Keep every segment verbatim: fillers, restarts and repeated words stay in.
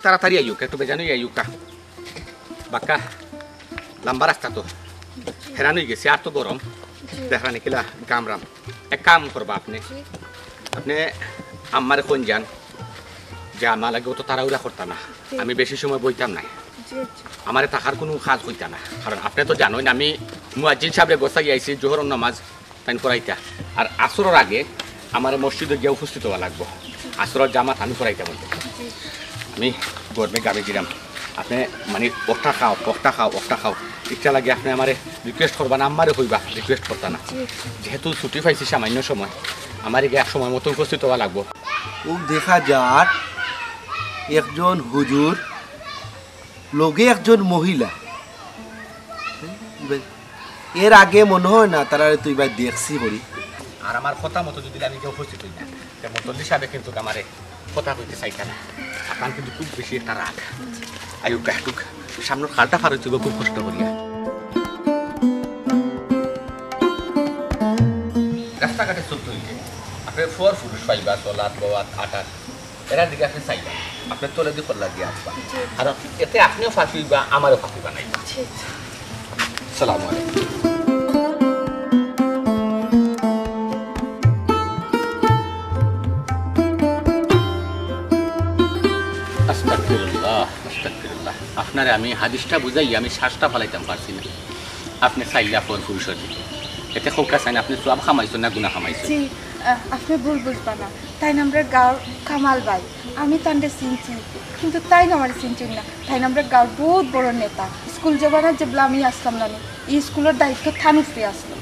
তাড়াতাড়ি আইউক্কা, একটু বেজান অইয়া আইউক্কা। বাক্কা লম্বা রাস্তা তো, হেরান অইগেছি, আর তো গরম। দেখরা নি কিলা গামরাম। এক কাম করবা আপনে, আপনে আম্মারে কইন যান যে আমার লাগি অত তাড়াহুড়া করতা না, আমি বেশি সময় বইতাম নায়। আমারে থাকার কুনু কাজ কইতা না, কারণ আপনে তো জানইন আমি মুয়াজ্জিন সাবরে গছাই আইছি জোহরর নামাজ তাইন পড়াইতা। আর আসরর আগে আমারে মসজিদো গিয়া উপস্থিত অওয়া লাগবো। আসরর জামাত আমি পড়াইতাম অইলে। আমি গরমে ঘামি গেরাম। আপনে মানে অকটা খাও, অকটা খাও, অকটা খাও। ইটা লাগি আপনে আমারে request করবা না, আম্মারে কইবা, request করতা না। যেহেতু ছুটি পাইছি সামান্য সময়, আমারে গিয়া সময় মতো উপস্থিত অওয়া লাগবো। ও দেখা যার একজন হুজুর লগে একজন মহিলা। এর আগে মনে হয় না তারারে তুই ভাই দেখছি করি। আর আমার কথা মতো যদি আমি গিয়া উপস্থিত অই না, তে মুতল্লি সাবে কিন্তু আমারে কথা কইতে চাইতা না। আপনার কিন্তু খুব বেশি একটা রাগ। আইউক্কা, একটু সামনর খালটা পার অইতে অইবো খুব কষ্ট করিয়া। রাস্তাঘাটে চলতে অইলে আপনে পর পুরুষ পাইবা, চলাত, বওয়াত, আটাত। এরার দিকে আপনে চাইবা, আপনে তলেদি কল্লা দিয়া আসবা। কারণ এতে আপনেও ফাঁকি অইবা, আমারেও ফাঁকি বানাইবা। সালামু আলাইকুম। আস্তাগফিরুল্লাহ, আস্তাগফিরুল্লাহ। আপনারে আমি হাদিসটা বুঝাই, আমি শ্বাসটা ফালাইতাম পারছি না। আপনে চাইলা পর পুরুষর দিকে। এতে কউক্কা চাইন, আপনে সওয়াব কামাইছইন না গুনা কামাইছইন? জি, আহ, আপনে ভুল বুঝবা না। তাইন আমরার গাঁওর কামাল ভাই। আমি তানরে চিনছি, কিন্তু তাইন আমারে চিনছইন না। তাইন আমরার গাঁওর বউত বড় নেতা। স্কুল জমানাত যেবলা আমি আসলাম না নি, ই স্কুলর দায়িত্ব তান উপরে আসলো।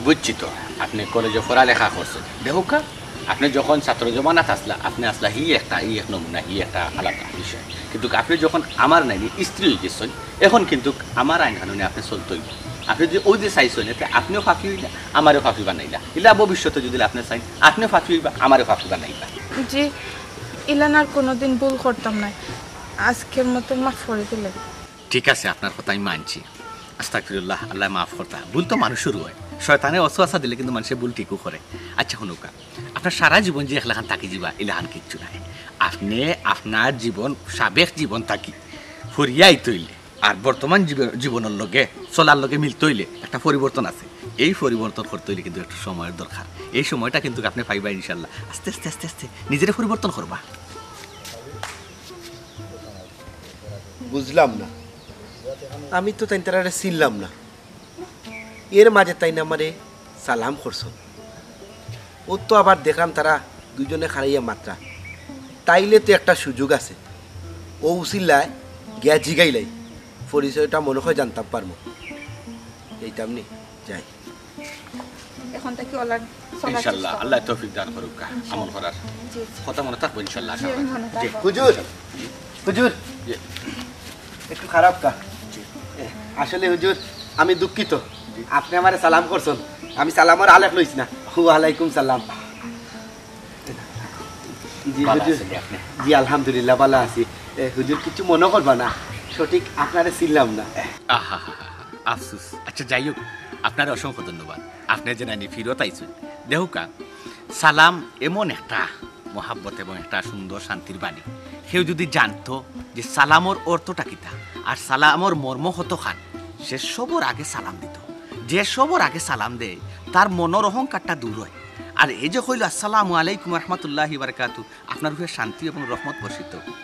বুঝছি তো, আপনে কলেজো পড়ালেখা করছইন। দেখউক্কা, আপনে যখন ছাত্র জমানাত আসলা, আপনে আসলা হি একটা, ই এক নমুনা, হি একটা আলাদা বিষয়। কিন্তু আপনে যখন আমার নাইলে স্ত্রী অইগেছইন, এখন কিন্তু আমার আইন কানুনে আপনে চলতে অইবো। আপনে যদি অউ যে চাইছইন, এতে আপনেও ফাঁকি অইলা, আমারেও ফাঁকি বানাইলা। ইলা ভবিষ্যতে যদি আপনে চাইন, আপনেও ফাঁকি অইবা, আমারেও ফাঁকি বানাইবা। জি, ইলান আর কোনোদিন ভুল করতাম নায়। আজকের মতো মাফ করি দিলাইন। ঠিক আছে, আপনার কথা আমি মানছি। আস্তাগফিরুল্লাহ, আল্লায় মাফ করতা। ভুল তো মানুষরও অয়। শয়তানে ওয়াসওয়াসা দিলে কিন্তু মানষে ভুল ঠিকও করে। আচ্ছা, হুনউক্কা, আপনার সারা জীবন যে একলাখান থাকি যিবা, ইলাখান কিচ্ছু নায়। আপনে আপনার জীবন, সাবেক জীবন থাকি ফিরিয়া আইতে অইলে, আর বর্তমান জীব-, জীবনর লগে, চলার লগে মিলতে অইলে একটা পরিবর্তন আছে। এই পরিবর্তন করতে অইলে কিন্তু একটু সময়র দরকার। এই সময়টা কিন্তু আপনে পাইবা ইনশাআল্লাহ। আস্তে আস্তে, আস্তে আস্তে নিজেরে পরিবর্তন করবা। বুঝলাম না, আমি তো তাইন তারারে চিনলাম না। এর মাঝে তাইন আমারে সালাম করছইন। অউ তো আবার দেখলাম তারা দুইজনে খাড়াইয়া মাতরা। তাইলে তো একটা সুযোগ আছে। অউ উছিলায় গিয়া জিগাইলাই। পরিচয়টা মনে হয় জানতাম পারমু। এইতাম নি? যাই। এখন থাকি অলার চলার ইনশাআল্লাহ, চেষ্টা করবো। আল্লায় তৌফিক দান করউক্কা, ইনশাআল্লাহ। আমল করার। জি, জি। কথা মনে থাকবো ইনশাআল্লাহ, জি, আশা করি। মনে জি। থাকবো। হুজুর, জি। হুজুর, জি। একটু খারাপ কা? জি। এ, আসলে হুজুর, আমি দুঃখিত। জি। আপনে আমারে সালাম করছইন, আমি সালামর আলেক লইছি না। ওয়ালাইকুম সালাম। জি, ভালা হুজুর। আছেন আপনি? জি, আলহামদুলিল্লাহ, ভালা আছি। এ, হুজুর, কিছু মনে করবা না, সঠিক আপনারে চিনলাম না। আহা, আফসোস। আচ্ছা, যাই হোক, আপনারে অসংখ্য ধন্যবাদ। আপনে যে নানি ফিরত আইছইন। দেখউক্কা, সালাম এমন একটা মহাব্বত এবং একটা সুন্দর শান্তির বাণী। কেউ যদি জানতো যে সালামর অর্থটা কিতা, আর সালামর মর্ম কতখান, সে সবর আগে সালাম দিত। যে সবর আগে সালাম দেয়, তার মনর অহংকারটা দূর হয়। আর এই যে কইল, "আসসালামু আলাইকুম রহমতুল্লাহি বারাকাতু", আপনার উপরে শান্তি এবং রহমত বর্ষিত হোক।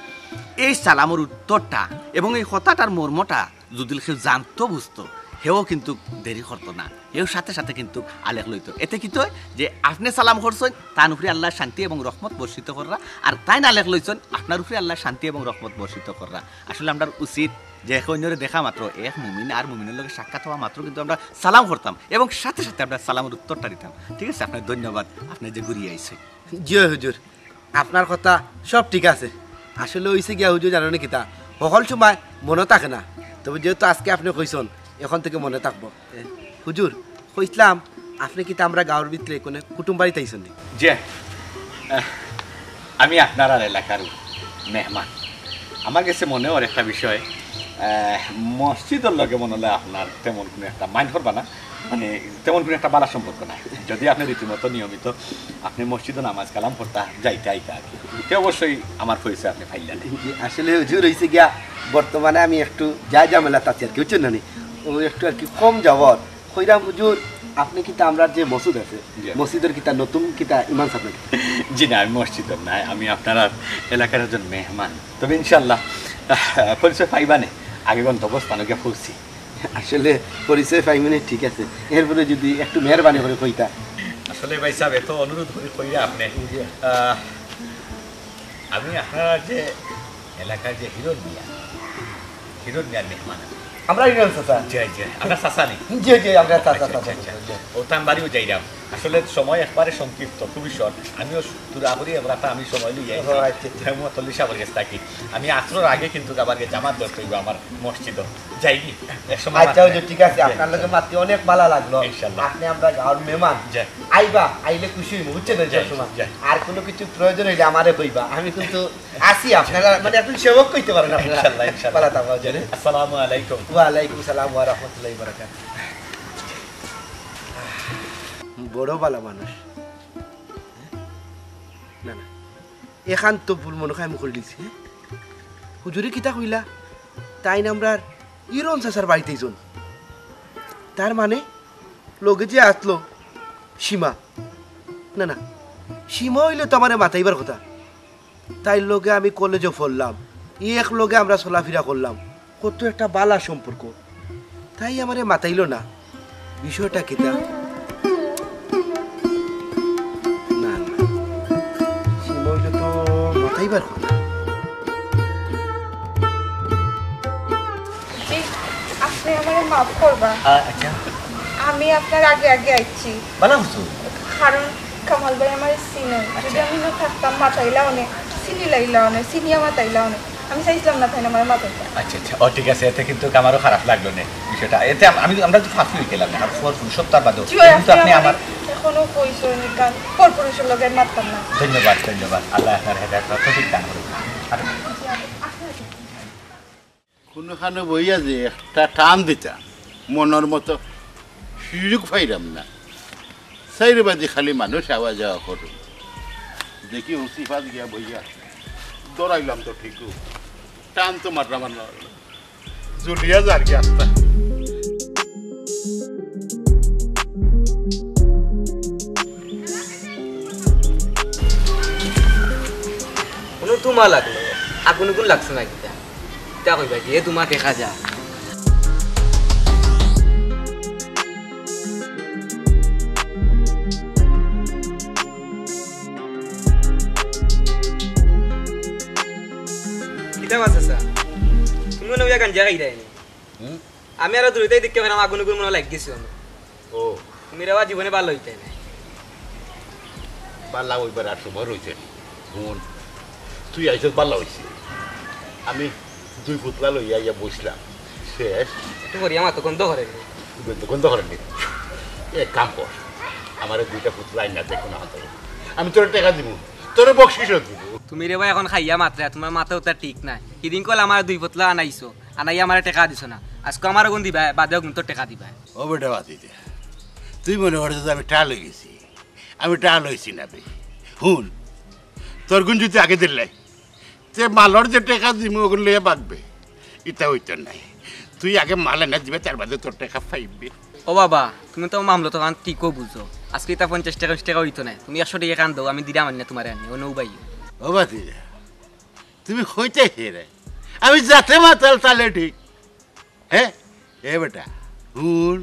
এই সালামর উত্তরটা এবং এই কথাটার মর্মটা যদি কেউ জানতো, বুঝতো, হেও কিন্তু দেরি করতো না, হেও সাথে সাথে কিন্তু আলেক লইতো। এতে কিতা অয় যে আপনে সালাম করছইন, তান উপরে আল্লায় শান্তি এবং রহমত বর্ষিত কররা, আর তাইন আলেক লইছইন, আপনার উপরে আল্লায় শান্তি এবং রহমত বর্ষিত কররা। আসলে আমরার উচিত যে এক অইন্যরে দেখা মাত্র, এক মুমিন আর মুমিনর লগে সাক্ষাৎ অওয়া মাত্র কিন্তু আমরা সালাম করতাম এবং সাথে সাথে আমরা সালামর উত্তরটা দিতাম। ঠিক আছে, আপনারে ধন্যবাদ, আপনে যে ঘুরিয়া আইছইন। জি অয় হুজুর, আপনার কথা সব ঠিক আছে। আসলে অইছে গিয়া হুজুর, জানইন নি কিতা, হকল সময় মনো থাকে না, তবে যেহেতু আজকে আপনে কইছইন, এখন থাকি মনো থাকবো। এ, হুজুর, কইছলাম, আপনে কিতা আমরার গাঁওর ভিতরে কুনু কুটুম বাড়িত আইছইন নি? জি, আহ, আমি আপনারার এলাকার মেহমান। আমার গেছে মনে অর একটা বিষয়, আহ, মসজিদর লগে মনে অয় আপনার তেমন কোনো একটা মাইন্ড করবা না, মানে তেমন কোনো একটা বালা সম্পর্ক নাই। যদি আপনি রীতিমতো নিয়মিত আপনি মসজিদো নামাজ কালাম পড়তা, যাইতা আইতা আর কি, তে অবশ্যই আমার পরিচয় আপনি পাইলা না। জি, আসলে হুজুর অইছে গিয়া, বর্তমানে আমি একটু যা ঝামেলাত আছি আর কি, বুঝছেন না নি? ও একটু আর কি কম যাওয়ার। কইরাম হুজুর, আপনি কিতা আমরার যে মসজিদ আছে, জি। মসজিদর কিতা নতুন কিতা ইমাম সাব নাকি? জি না, আমি মসজিদর নায়, আমি আপনার এলাকার একজন মেহমান। তবে ইনশাআল্লাহ, আহ, পরিচয় পাইবা নে, আগে গন্তব্যস্থানো গিয়া পৌঁছি। আসলে পরিচয় পাইমু নে, ঠিক আছে, এরপরে যদি একটু মেহেরবানি করে কইতা। আসলে ভাই সাব, এত অনুরোধ করি কইরা আপনি। জি। আহ, আমি আপনার যে এলাকার যে হিরণ মিয়া, হিরণ মিয়ার মেহমান আমি। আমরা হিরণ চাচা। জি, জি, আমরা চাচা নি। জি, জি, আমরা চাচা, আচ্ছা, চাচা, আচ্ছা, আচ্ছা। চাচা, জি। ও তান বাড়িও যাইরাম। আসলে সময় একবারে সংক্ষিপ্ত, খুবই শর্ট। আমিও দূরা করি, এবার তো আমি সময় লই আইছি। ও, আচ্ছা, আচ্ছা। মতল্লি সাহেবের গেছ থাকি। আমি আসরর আগে কিন্তু আবার গিয়া জামাত ধরতে অইবো আমার মসজিদো। যাইনি? এক সময় আচ্ছা, মাত্র। হুজুর, ঠিক আছে, জি, আপনার লগে জি। মাতি অনেক ভালা লাগলো। ইনশাআল্লাহ। আপনি আমরা গাঁওর মেহমান। জি। আইবা, আইলে খুশি অইমু, বুঝছেন তো, জি, সবসময়। জি। আর কোনো কিছু প্রয়োজন অইলে আমারে কইবা, আমি কিন্তু আছি আপনারা, মানে, এখন সেবক কইতে পারেন আপনারা। ইনশাআল্লাহ, ইনশাআল্লাহ। ভালা থাকবা, জি। আসসালামু আলাইকুম। ওয়ালাইকুম সালাম ওয়া রাহমাতুল্লাহি ওয়া বারাকাতুহু। বড় ভালা মানুষ। না, না, এখান তো ভুল মনে হয় আমি করিলিছি, হ্যাঁ? হুজুরে কিতা কইলা? তাইন আমরার হিরণ চাচার বাড়িত আইছইন। তার মানে লগে যে আছলো সীমা। না, না, সীমা অইলে তো আমারে মাতাইবার কথা। তাইর লগে আমি কলেজো পড়লাম, একলগে আমরা চলাফিরা করলাম, কত একটা ভালা সম্পর্ক। তাই আমারে মাতাইলো না, বিষয়টা কিতা? না, না, সীমা অইলে তো মাতাইবার কথা। জি, আপনি আমারে মাফ করবা। আ-, আচ্ছা। আমি আপনার আগে আগে আইছি। ভালা করছো। কারণ কামাল ভাই আমারে চিনইন। আচ্ছা। যদি আমি না থাকতাম, মাতাইলা অনে, চিনিলাইলা অনে, চিনিয়া মাতাইলা অনে। আমি চাইছিলাম না তাইন আমারে মাতাইতা। আচ্ছা, আচ্ছা। ও, ঠিক আছে, এতে কিন্তু আমারও খারাপ লাগলো নে বিষয়টা। এতে আম-, আমি, আমরা তো ফাঁকি অই গেলাম না। আর পর পুরুষত্ব তার বাদেও। জি, কিন্তু আপনি আপনি আমার আমারে এখনো কইছইন, কারণ পর পুরুষর লগে মাততাম না। ধন্যবাদ, ধন্যবাদ। আল্লাহ আপনার হেদায়েত করার তৌফিক দান করুন। আর কোনোখানো বইয়া যে একটা টান দিতাম, মনর মতো সুযোগ পাইরাম না। চাইরোবাদি খালি মানুষ আওয়া যাওয়া করইন। দেখি উসিফাত গিয়া বইয়া, দৌড়াইলাম তো ঠিকও, টান তো মারলাম আর না। জুলিয়া যার গিয়া আস্তা। কোনো তুমা লাগলো, আগুন উগুন লাগছে না কিতা? কিতা কইবা কি, এ তুমা দেখা যা। কিতা মাছ আছে? তুমি মনে হয় গাঞ্জা খাইরায় নি? হুম? আমি আরো দূরতেই দেখতে পেলাম আগুন উগুন মনে হয় লাগ গেছে। ও। তুমি রে বা জীবনে ভালা অইতে না। ভালা অইবার আর সময় রইছে নি। হুন, তুই আইছস ভালা অইছে। আমি দুই পুতলা লইয়া আইয়া বইছলাম। শেষ। একটু করিয়া মাতো গন্ধ করে নি। গন্ধ, গন্ধ করে নি। এক কাম কর, আমারে দুইটা পুতলা আইনা দেখো না হাতে। আমি তোরে টেকা দিমু, তোরে বকশিসও দিমু। তুমি রে বা এখন খাইয়া মাতরায়, তুমার মাথা উতা ঠিক নাই। হিদিন কইলা আমারে দুই পুতলা আনাইছো, আনাইয়া আমারে টেকা দিছো না। আজকে আমারে গুন দিবায়, বাদে গুন তো টেকা দিবায়। ও বেটা বাদ দে। তুই মনে করছস যে আমি টাল অই গেছি। আমি টাল অইছি না বে। হুন, তোর গুন যদি আগে দিলাই, তে মালর যে টেকা দিমু ওগুন লইয়া বাগবে। ইতা অইতো নায়। তুই আগে মাল আনা দিবে, তার বাদে তোর টেকা পাইবে। ও বাবা, তুমি তো মামলা তো কান ঠিকও বুঝো। আজকে ইতা পঞ্চাশ টেকা, বিশ টেকা অইতো নায়। তুমি একশো টেকা কান দেও, আমি দিরাম আনিয়া তুমারে আনি, ও নৌ ভাই। ও বাদ দে। তুমি কইতে হে রে। আমি যাতে মাতাল তালে ঠিক। হ্যাঁ? এ বেটা, হুন,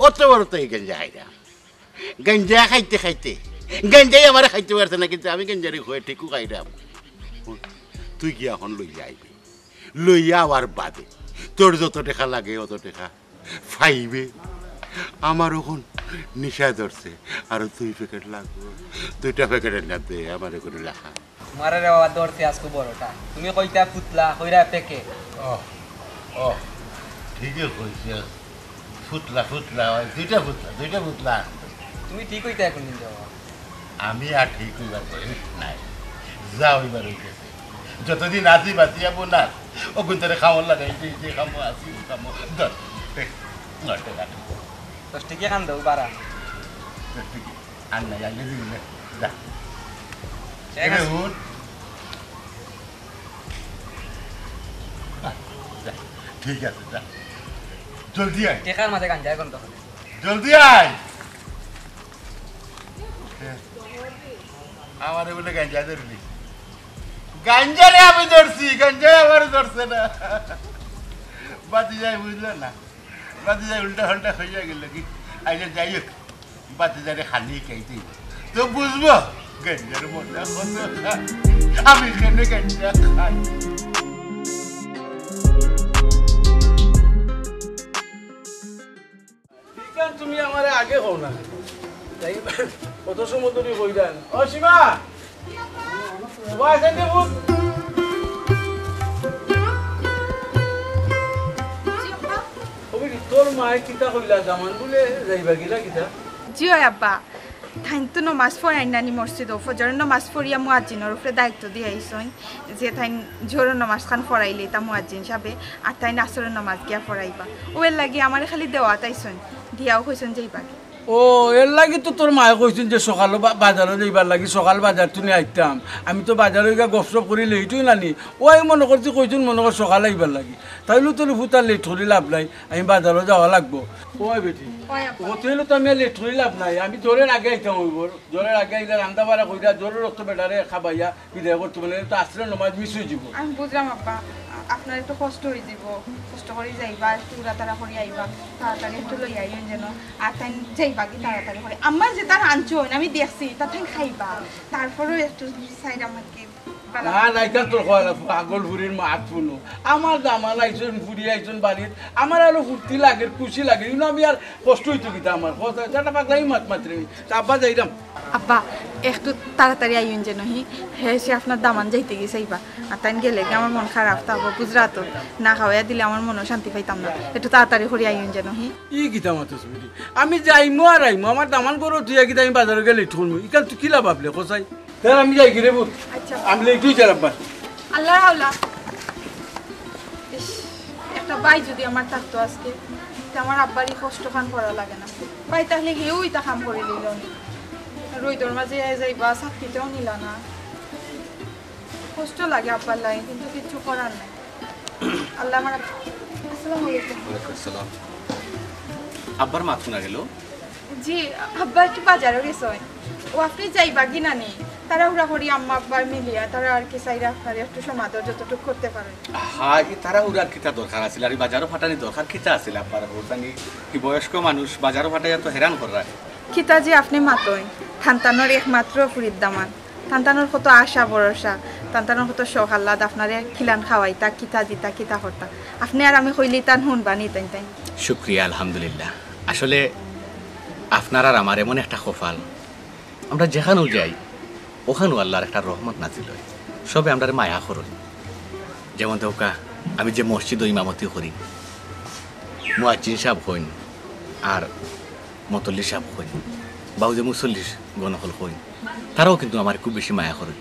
অত বড় তো এই গাঞ্জা খাইরাম। গাঞ্জা খাইতে খাইতে, গাঞ্জাই আমারে খাইতে পারছে না, কিন্তু আমি গাঞ্জারে কয়ে ঠিকও খাইরাম। হুন, তুই গিয়া এখন লইয়া আইবি। লইয়া আওয়ার বাদে তোর যত টেকা লাগে অত টেকা পাইবে। আমার অখন নিশা ধরছে, আরো দুই প্যাকেট লাগবো। দুইটা প্যাকেটের নাম দে, আমার অখন লেখা। তুমারে রে বাবা ধরছে আজকে বড়টা। তুমি কইতা ফুতলা, কইরা প্যাকেট। ও, ও, ঠিকই কইছে। ফুতলা, ফুতলা, ওই দুইটা ফুতলা, দুইটা ফুতলা। তুমি ঠিক অইতা এখন কিন্তু বাবা। আমি আর ঠিক অইবার বয়স নাই। যা অইবার অই গেছে। যতদিন আছি বাঁচিয়া বোনাস, অগুন তোরে খামো লাগাই দিই, যে খামো আছি, খামো। ধর, টেক, ধর, টেক, আট। দশ টেকা খান দেও, বাড়া। দশ টেকা। আর নাই, আগে দিবি না। যা। ঠিক এরে আছে। উঠ। যা, ঠিক আছে, যা। জলদি আয়। টেকার মাঝে গাঞ্জা এখন তখন। জলদি আয়। আমারে বলে গাঞ্জা ধরলি। গাঞ্জারে আমি ধরছি, গাঞ্জায় আমারে ধরছে না। বাতি যায় বুঝলো না। বাতি যায় উল্টা হল্টা হইয়া গেল কি? আইলে যাই হোক, বাতি যারে খালি খাইতে তো বুঝবো। গাঞ্জার মজা কত। আমি কেন গাঞ্জা খাই? ঠিক আছে, তুমি আমারে আগে কও না। তাই কত সময় ধরে কইরান। ও সীমা, তোমার আছে নি ভূত? জি আব্বা। ওই তোর মায়ে কিতা কইলা, জামান বলে যাইবা গিলা কিতা? জি অয় আব্বা, তাইন তো নমাজ পড়াইন নানি মসজিদো, ফজরর নমাজ পড়িয়া মুয়াজ্জিনর উপরে দায়িত্ব দিয়া আইছইন যে তাইন জোহরর নমাজ খান পড়াইলে তা মুয়াজ্জিন সাবে, আর তাইন আসরর নমাজ গিয়া পড়াইবা। ও এর লাগি আমারে খালি দেওয়াত আইছইন, দিয়াও কইছইন যাইবা গি। ও, এর লাগি তো তোর মায়ে কইছইন যে সকালে বা-, বাজারো যাইবার লাগি, সকাল বাজার তুনি আইতাম। আমি তো বাজারো গিয়া গপসপ করি লেট অই নানি। ওই মনো করছি কইছইন মনো কর সকালে আইবার লাগি। তাইলে তো ফুতার লেট করি লাভ নাই, আমি বাজারো যাওয়া লাগবো। ওই বেটি, ওই আপা। ও তাইলে তো আমি আর লেট করি লাভ নাই, আমি জোহরর আগে আইতাম অইবো। জোহরর আগে আইলে রান্দা বাড়া কইরা, জোহরর অক্ত বেটারে খাবাইয়া বিদায় করতে মানে তো আসরর নমাজ মিস অই যিবো। আমি বুঝলাম আব্বা, আ-, আপনার একটু কষ্ট অই যিবো, কষ্ট করি যাইবা, একটু উড়াতাড়া করি আইবা, তাড়াতাড়ি একটু লই আইন যেন। আর তাইন যাইবা গি তাড়াতাড়ি করি। আমার যে তার আনছইন, আমি দেখছি, তা তাইন খাইবা, তারপরেও একটু সাইড আমাকে বালা। না, না, ইটা তোর কওয়া না, পাগল ফুরির মাত হুনো। আমার দামান আইছইন, ফুরি আইছইন বাড়িত, আমার আরো ফুর্তি লাগের, খুশি লাগের, কিন্তু আমি আর কষ্ট অইতো কিতা আমার, কথা, এটা পাগলাই মাত মাতরে নি। তা আব্বা যাইরাম। আব্বা, একটু তাড়াতাড়ি আইন যেন হি, হে সে আপনার দামান যাইতে গেছে ইবা। আর তাইন গেলে কি আমার মন খারাপ থাকবো, বুঝরা তো, না খাওয়াইয়া দিলে আমার মনও শান্তি পাইতাম না। একটু তাড়াতাড়ি করি আইন যেন হি। ই কিতা মাতস বেটি? আমি যাইমু আর আইমু, আমার দামান ঘরো তুই কিতা আমি বাজারো গেলে ঠুনমু, ইখান তুই কিলা ভাবলে কসাই? তার আমি যাই গিরে বুঝ। আচ্ছা। আমি লেট অই যার আব্বা। আল্লাহ আল্লাহ। ইস, একটা ভাই যদি আমার থাকতো আজকে, তে আমার আব্বার ই কষ্ট খান করা লাগে না। ভাই তাহলে হেউ ইতা কাম করি দিল নি। রইদর মাঝে যাইবা, চাকরিতেও নিলা না। কষ্ট লাগে আব্বার লাগে, কিন্তু কিচ্ছু করার নাই। আল্লাহ আমার, আসসালামু আলাইকুম। ওয়ালাইকুম আসসালাম। আব্বার মাত হুনা গেল? জি, আব্বা একটু বাজারো গেছইন। ও আপনি যাইবা কি নানি? তাড়াহুড়া করি আম্মা আব্বার মিলিয়া, তারা আর কি চাইরা আপনারে একটু সমাদর যতটুকু করতে পারেন। হ্যাঁ, ই তাড়াহুড়ার কিতা দরকার আছিল? আর ই বাজারো ফাটানি দরকার কিতা আছিল আব্বার? ওর জানি কি বয়স্ক মানুষ, বাজারো ফাটাইয়া তো হেরান কররা। কিতা যে আপনি মাতইন, তান তানোর একমাত্র ফুরির দামান। তান তানোর কত আশা ভরসা, তান তানোর কত শখ আহ্লাদ, আপনারে কিলান খাওয়াইতা, কিতা দিতা, কিতা করতা। আপনি আর আমি কইলে তান হুনবা নি তাইন তাইন। শুক্রিয়া, আলহামদুলিল্লাহ। আসলে আপনার আর আমার এমন একটা কপাল, আমরা যেখানেও যাই, ওখানেও আল্লাহর একটা রহমত নাজিল হয়, সবে আমরারে মায়া করইন। যেমন দেউক্কা, আমি যে মসজিদো ইমামতি করি, মুয়াজ্জিন সাব কইন আর মতল্লি সাব কইন, বা অউ যে মুসল্লি গণ অকল কইন, তারাও কিন্তু আমারে খুব বেশি মায়া করইন।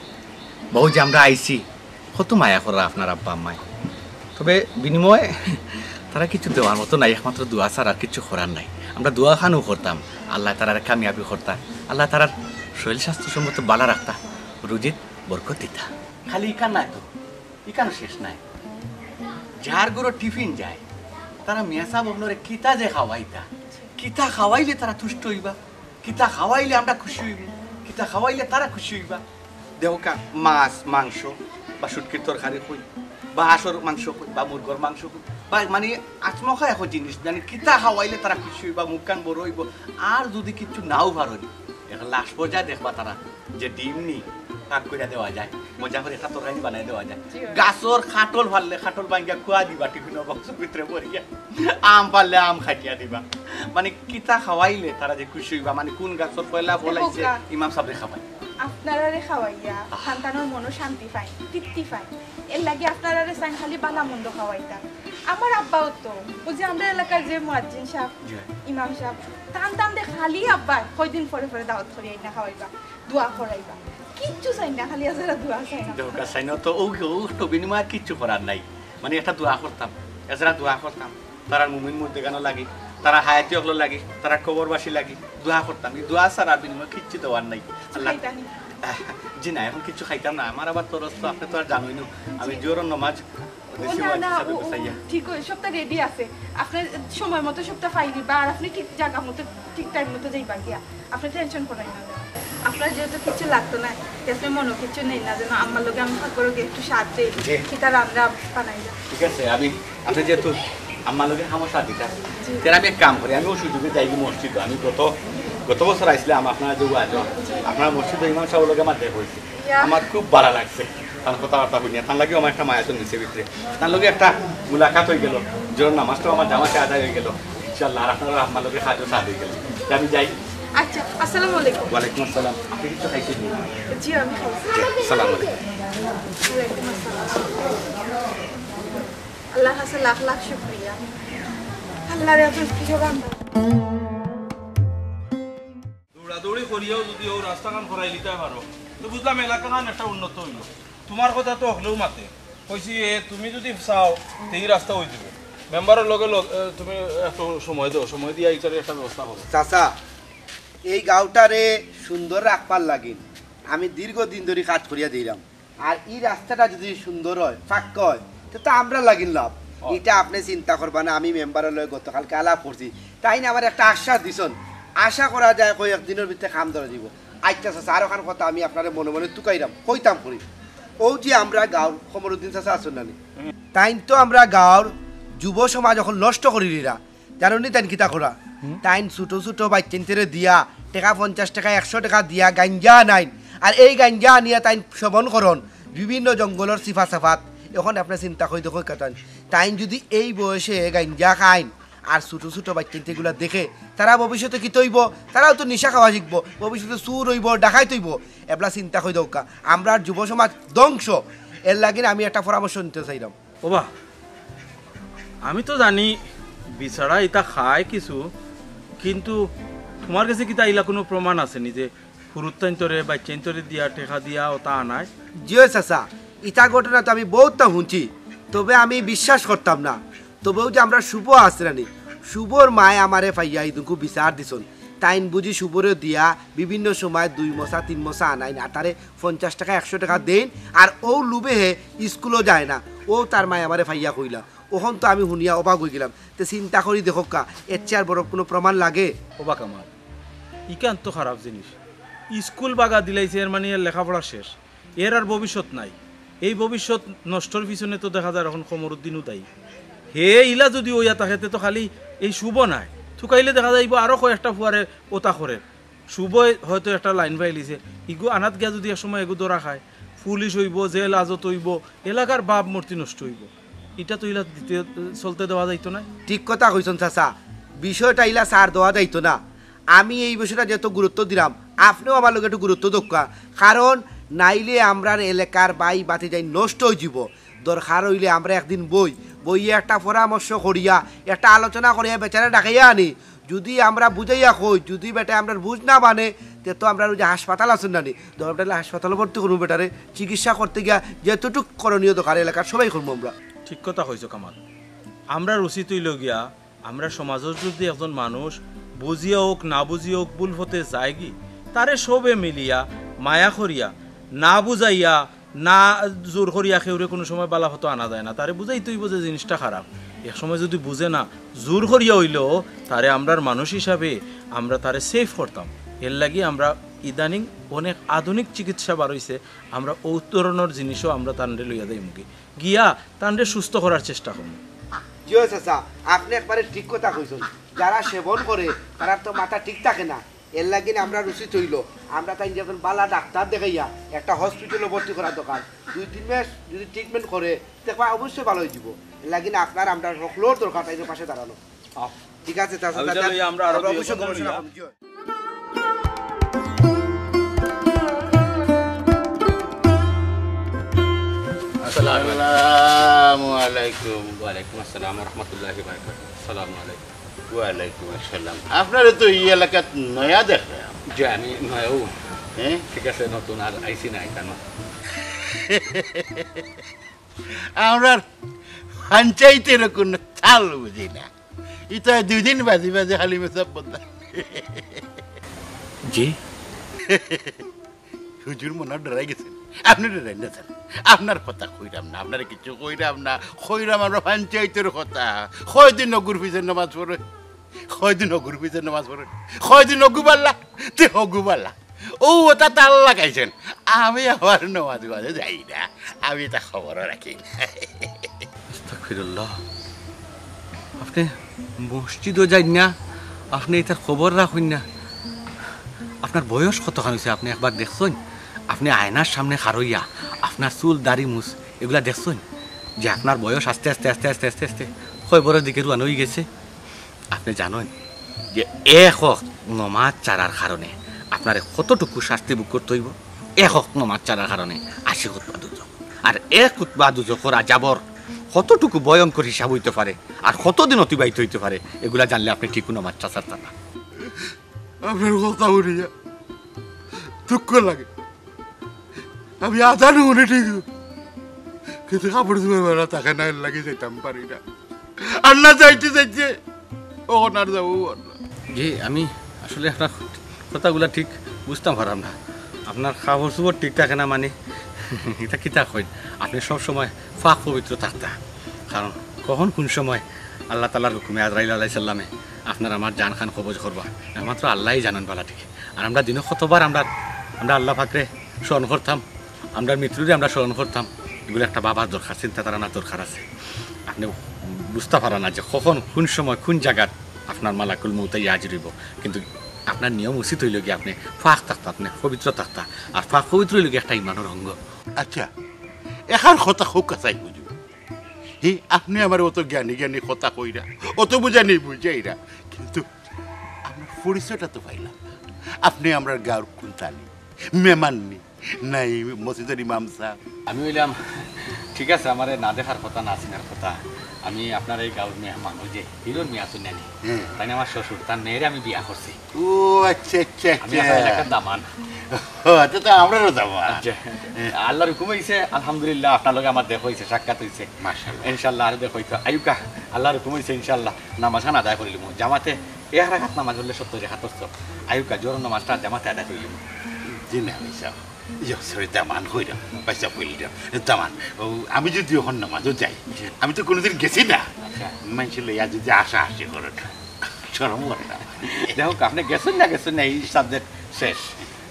বা অউ যে আমরা আইছি, কত মায়া কররা আপনার আব্বা আম্মায়। তবে বিনিময়ে তারা কিছু দেওয়ার মতো নাই, একমাত্র দোয়া ছাড়া আর কিছু করার নাই। আমরা দোয়া খানও করতাম, আল্লায় তারারে কামিয়াবি করতা, আল্লায় তারার শরীর স্বাস্থ্য সম্মত বালা রাখতা, রুজিত বরকত দিতা। খালি ইখান নায় তো, ইখানও শেষ নায়। যার ঘরো টিফিন যায়, তারা মিয়া সাব অকলরে কিতা যে খাওয়াইতা, কিতা খাওয়াইলে তারা তুষ্ট অইবা, কিতা খাওয়াইলে আমরা খুশি অইমু, কিতা খাওয়াইলে তারা খুশি অইবা। দেউক্কা, মাছ, মাংস, বা শুটকির তরকারি কই, বা হাঁসর মাংস কই, বা মুরগর মাংস কই, বা মানে আচমকা একো জিনিস, মানে কিতা খাওয়াইলে তারা খুশি অইবা, মুখখান বড় অইবো। আর যুদি কিচ্ছু নাও পারইন, এক লাস্ট পর্যায়ে দেখবা তারা যে ডিম নি পাক করিয়া দেওয়া যায়, মজা করি একটা তরকারি বানাই দেওয়া যায়। জি, অয়। গাছর কাঠল পারলে কাঠল ভাঙ্গিয়া খুয়া দিবা টিফিন বক্সর ভিতরে ভরিয়া, আম পারলে আম কাটিয়া দিবা। মানে কিতা খাওয়াইলে তারা যে খুশি অইবা, মানে কুন গাছর পয়লা ফল আইছে, দেখউক্কা। ইমাম সাবরে খাবাই। আপনারারে খাওয়াইয়া আহ। সন্তানর মনো শান্তি পায়, তৃপ্তি পায়। এর লাগি আপনারারে চাইন খালি বালা মন্দ খাওয়াইতা। আমার আব্বাও তো, অউ যে আমরার এলাকার যে মুয়াজ্জিন সাব, জি। ইমাম সাব, তান তান দে খালি আব্বায় কয়দিন পরে পরে দাওয়াত করি আইনা খাওয়াইবা, দোয়া করাইবা। কিচ্ছু চাই না, খালি এছাড়া দোয়া চাই না। দরকার চাই না তো, ও ও তো বিনিময়ে কিচ্ছু করার নাই। মানে একটা দোয়া করতাম, এছাড়া দোয়া করতাম, তারার মুমিন মুর্দেগানো লাগি, তারা হায়াতি অকল লাগি, তারা কবরবাসী লাগি দোয়া করতাম। এই দোয়া ছাড়া বিনিময়ে কিচ্ছু দেওয়ার নাই। আল্লাহ, খাইতানি। জি না, এখন কিচ্ছু খাইতাম না। আমার আবার তরস তো, আপনি তো আর জানোই না, আমি জোহরর নমাজ ও না না, ও ও ঠিক ওই সবটা রেডি আছে। আপনি সময় মতো সবটা পাই নিবা, আর আপনি ঠিক জায়গা মতো, ঠিক টাইম মতো যাইবা গিয়া। আপনি টেনশন করেন না। আপনার যেহেতু কিছু লাগতো না, আপনি মনে কিছু নেই না, যেন আমার লগে আমি ঠাকুরকে একটু সাথ দেই, জি। কিতা রান্না বানাইলা। ঠিক আছে, আমি আপনি যেহেতু আমার লগে আমার সাথে দিতা, তাহলে আমি এক কাম করি, আমি ওই সুযোগে যাই কি মসজিদ। আমি গত গত বছর আইছিলাম আপনারা যে ওয়াজ, আপনার মসজিদ ইমাম সাহেব লগে আমার দেখা হয়েছে, ইয়া। আমার খুব ভালো লাগছে। তার কথাবার্তা শুনিয়া, তার লাগেও আমার একটা মায়া তো নিচে ভিতরে, তার লগে একটা মুলাকাত হয়ে গেল, জোহর নামাজটাও আমার জামাতে আদায় হয়ে গেল। ইনশাআল্লাহ, আর আপনারা আমার লগে কাজও সাথ হয়ে গেল। তা আমি যাই। আচ্ছা, আসসালামু আলাইকুম। ওয়ালাইকুম আসসালাম। আপনি কিছু খাইছেন নি? জি, আমি খাইছি। সালাম আলাইকুম। ওয়ালাইকুম আসসালাম। আল্লাহর কাছে লাখ লাখ শুকরিয়া। আল্লাহর এত কিছু বান্দা। দৌড়াদৌড়ি করিয়াও যদি ও রাস্তাখান করাই নিতে পারো, তো বুঝলাম এলাকাখান একটা উন্নত হইল। তোমার কথা তো হকলেও মাতে। কইছি, এ, তুমি যদি চাও, তে এই রাস্তা হয়ে যাবে। মেম্বারের লগে লগ-, এ, তুমি একটু সময় দাও, সময় দিয়ে এইটার একটা ব্যবস্থা করো। চাচা, এই গাঁওটারে সুন্দর রাখবার লাগিন আমি দীর্ঘদিন ধরি কাজ করিয়া দিলাম। আর এই রাস্তাটা যদি সুন্দর হয়, পাক্কা হয়, তে তো আমরা লাগিন লাভ। হয়। এটা আপনি চিন্তা করবা না, আমি মেম্বারের লগে গতকালকে আলাপ করছি, তাইন আমার একটা আশ্বাস দিছন। আশা করা যায় কয়েক দিনের ভিতরে কাম ধরা দিব। আচ্ছা চাচা, আর ওখান কথা আমি আপনারে মনে মনে তুকাইরাম, কইতাম করি। ও যে আমরা গাঁওর কমরুদ্দিন চাচা আছেন না নি? তাইন তো আমরা গাঁওর যুব সমাজ এখন নষ্ট করি দিরা। জানো নি তাইন কিতা করা? তাইন ছোট ছোট বাচ্চাইন্তরে দিয়া, টেকা পঞ্চাশ টেকা, একশো টেকা দিয়া গাঞ্জা আনাইন। আর এই গাঞ্জা আনিয়া তাইন সেবন করন বিভিন্ন জঙ্গলর সিফা সাফাত। এখন আপনি চিন্তা করি দেখো কথা। তাইন যদি এই বয়সে গাঞ্জা খাইন আর ছোট ছোট বাচ্চাইন্তে এগুলা দেখে, তারা ভবিষ্যতে কিতা হইব? তারাও তো নিশা খাওয়া শিখবো, ভবিষ্যতে চুর হইব, ডাকাইত হইব। এবলা চিন্তা করি দৌকা, আমরা যুব সমাজ ধ্বংস। এর লাগি আমি একটা পরামর্শ নিতে চাইলাম। ওবা, আমি তো জানি বিচারা ইতা খায় কিছু, কিন্তু তোমার কাছে কিতা ইলা কোনো প্রমাণ আছে নি যে হুরুত্তাইন্তরে বাচ্চাইন্তরে দিয়া টেকা দিয়া ওটা আনায়? জি অয় চাচা, ইতা ঘটনা তো আমি বহুতটা শুনছি, তবে আমি বিশ্বাস করতাম না। তবেও যে আমরা শুভ আছে না নি, শুভর মায় আমারে পাইয়া ইদুকু বিচার দিছন। তাইন বুঝি শুভরে দিয়া বিভিন্ন সময় দুই মশা তিন মশা আনাইন, আর তারে পঞ্চাশ টেকা একশো টেকা দেইন, আর ও লুবে হে স্কুলও যায় না, ও তার মায় আমারে পাইয়া কইলা। ওখান তো আমি শুনিয়া অবাক হয়ে গেলাম। তে চিন্তা করি দেখোক্কা, এর চেয়ে আর বড় কোনো প্রমাণ লাগে? ওবা কামাল, ইখান তো খারাপ জিনিস। স্কুল বাগা দিলাইছে, এর মানে এর লেখাপড়া শেষ, এর আর ভবিষ্যৎ নাই। এই ভবিষ্যৎ নষ্টর পিছনে তো দেখা যায় এখন কমরুদ্দিনও দায়ী। হে ইলা যদি ওইয়া থাকে, তে তো খালি এই শুভ নায়, তুকাইলে দেখা যাইব আরও কয়েকটা ফুয়ারে ওতা করে। শুভই হয়তো একটা লাইন পাইলিছে, ইগু আনাত গিয়া যদি এক সময় এগু ধরা খায়, পুলিশ হইব, জেল হাজত হইব, এলাকার ভাবমূর্তি নষ্ট হইব। এটা তো ইলা দিতে, চলতে দেওয়া যাইতো না। ঠিক কথা কইছন চাচা, বিষয়টা ইলা ছাড় দেওয়া যাইতো না। আমি এই বিষয়টা যত গুরুত্ব দিলাম, আপনিও আমার লগে একটু গুরুত্ব দক্কা, কারণ নাইলে আমরার এলাকার বাই বাতি যাই নষ্ট হয়ে যাব। দরকার হইলে আমরা একদিন বই বইয়ে একটা পরামর্শ করিয়া, একটা আলোচনা করিয়া বেচারা ডাকাইয়া আনি। যদি আমরা বুঝাইয়া কই, যদি বেটা আমরা বুঝ না মানে, তে তো আমরা ওই যে হাসপাতাল আছেন না নি, ধর বেটা হাসপাতালে ভর্তি করবো বেটারে, চিকিৎসা করতে গিয়া যতটুক করণীয় দরকার এলাকার সবাই করবো আমরা। ঠিক কথা কইছো কামাল। আমরার উচিত হইল গিয়া, আমরা সমাজর যদি একজন মানুষ বুঝিয়া হোক না বুঝিয়া হোক ভুল পথে যায়গি, তারে সবে মিলিয়া মায়া করিয়া, না বুঝাইয়া, না জোর করিয়া কেউরে কোনো সময় বালা পথে আনা যায় না। তারে বুঝাইতে হইব যে জিনিসটা খারাপ। এক সময় যদি বুঝে না, জোর করিয়া হইলেও তারে আমরার মানুষ হিসাবে আমরা তারে সেভ করতাম। এর লাগি আমরা ইদানিং অনেক আধুনিক চিকিৎসা বার হইছে, আমরা ও ধরনের জিনিসও আমরা তানরে লইয়া যাইমুগি, গিয়া তানরে সুস্থ করার চেষ্টা করমু। জি অয় চাচা, আপনি একবারে ঠিক কথা কইছেন। যারা সেবন করে, তারার তো মাথা ঠিক থাকে না। এর লাগি না আমরা উচিত হইল, আমরা তাই যখন বালা ডাক্তার দেখাইয়া একটা হসপিটালে ভর্তি করা দরকার। দুই তিন মাস যদি ট্রিটমেন্ট করে, দেখবা অবশ্যই ভালো হয়ে যাব। এর লাগি না আপনার আমরা হকলর দরকার তাই পাশে দাঁড়ানো। ঠিক আছে চাচা, ওইটা তাহলে লইয়া আমরা আরো আমরা দুই অবশ্যই একজন গবেষণা লইয়া। করবো। জি অয়। আসসালামু আলাইকুম। ওয়ালাইকুম আসসালাম ওয়া রাহমাতুল্লাহি ওয়া বারাকাতুহু। আসসালামু আলাইকুম। ওয়ালাইকুম আসসালাম। আপনারে তো এই এলাকাত নয়া দেখলাম। যে আমি নয়াও। হ্যাঁ? ঠিক আছে, নতুন আর আইছি না এখানো। আমরা পঞ্চায়েতের কোনো চাল বুঝি না। ইতা দুই দিন বাজি বাজি হালিমে সব বন্ধ। জি। হুজুর মনে হয় ডরাই গেছেন। আপনি ডরাই না স্যার, আপনার কথা কইরাম না, আপনার কিছু কইরাম না। কইরাম আমরা পঞ্চায়েতের কথা। কয়দিন অগুর পিছে নামাজ পড়ে, কয়দিন অগুর পিছে নামাজ পড়ে, কয়দিন অগু বালা, তে অগু বালা। ও ওটা তাল লাগাইছেন। আমি আবার নামাজ বাজে যাই না, আমি এটা খবরও রাখি না। আস্তাগফিরুল্লাহ। আপনি মসজিদও যাইন না, আপনি ইতার খবর রাখইন না। আপনার বয়স কতখান হইছে আপনি একবার দেখছইন? আপনি আয়নার সামনে খাড়ইয়া আপনার চুল, দাড়ি, মুছ এগুলা দেখছইন যে আপনার বয়স আস্তে আস্তে, আস্তে আস্তে, আস্তে আস্তে কবরের দিকে রুয়ানো হয়ে গেছে? আপনি জানেন যে এক ওয়াক্ত নমাজ ছাড়ার কারণে আপনারে কতটুকু শাস্তি ভোগ করতে হইব? এক ওয়াক্ত নমাজ ছাড়ার কারণে আশি খুতবা দুজখ। আর এক খুতবা দুজখর আজাবর কতটুকু ভয়ঙ্কর হিসাব হইতে পারে, আর কতদিন অতিবাহিত হইতে পারে, এগুলা জানলে আপনি ঠিকও নমাজ ছাড়তা না। আপনার কথা শুনিয়া দুঃখ লাগে। আমি আজান শুনি ঠিক, কিন্তু কাপড় চোপড় বেলা থাকে না, এর লাগি যাইতাম পারি না। আর না যাইতে যাইতে অখন আর যাবো আর না। জি, আমি আসলে আপনার কথাগুলা ঠিক বুঝতাম পারলাম না। আপনার কাপড় চোপড় ঠিক থাকে না মানে, এটা কিতা কইন? আপনি সব সময় পাক পবিত্র থাকতা, কারণ কখন কোন সময় আল্লাহ তাআলার হুকুমে আজরাইল আলাইহিস সালামে আপনার আমার জান খান কবজ করবা, একমাত্র আল্লাহই জানেন বালা ঠিক। আর আমরা দিনে কতবার আমরা, আমরা আল্লাহ পাকরে স্মরণ করতাম, আমরা মৃত্যুরে আমরা স্মরণ করতাম, এগুলো একটা বাবার দরকার, চিন্তা ধারণার দরকার আছে। আপনি বুঝতা পারা না যে কখন, কোন সময়, কোন জায়গাত আপনার মালাকুল মউত আইয়া হাজির হইব, কিন্তু আপনার নিয়ম উচিত হইল কি আপনি পাক থাকতা, আপনি পবিত্র থাকতা। আর পাক পবিত্র হইল কি একটা ইমানের অঙ্গ। আচ্ছা, এখান কথা খুব কাছাই বুঝব। হি, আপনি আমার অত জ্ঞানী জ্ঞানী কথা কইরা, অত বুঝানি বুঝাইরা, কিন্তু আপনার পরিচয়টা তো পাইলাম না। আপনি আমরার গাঁওর কুন্তা নি, মেমান নি, নাই মসজিদর ইমাম সাহেব। আমি কইলাম, ঠিক আছে, আমারে না দেখার কথা, না চিনার কথা, আমি আপনার এই গাঁওর মেহমান, ওই যে হিরোর মিয়া আছইন না নি, হুম। তাইন আমার শ্বশুর, তার মেয়েরে আমি বিয়া করছি। ও আচ্ছা, আচ্ছা, আমি আচ্ছা। আপনার এলাকার দামান। ও, তো, তো আমরারও দামান। আচ্ছা। আল্লাহর হুকুম হইছে, আলহামদুলিল্লাহ, আপনার লগে আমার দেখা হইছে, সাক্ষাৎ হইছে। মাশাআল্লাহ। ইনশাআল্লাহ, আরো দেখা হইতো। আইউক্কা, আল্লাহর হুকুম হইছে, ইনশাআল্লাহ, নামাজ খান আদায় করিলিমু। জামাতে এক রাকাত নামাজ পড়লে সত্তর রাকাত অর্থ। আইউক্কা, জোহরর নামাজটা জামাতে আদায় করিলিমু। জি না, আমি সাহেব। ইয়ো, সরি, দামান কইরা, পয়সা কইরা। দামান, ও, আমি যদি অখন নামাজও যাই, জি। আমি তো কোনোদিন গেছি না। আচ্ছা। মানুষ লইয়া যদি আশা আশি করে না, শরম করে না। দেখো, আপনি গেছেন না, গেছেন না, এই সাবজেক্ট শেষ।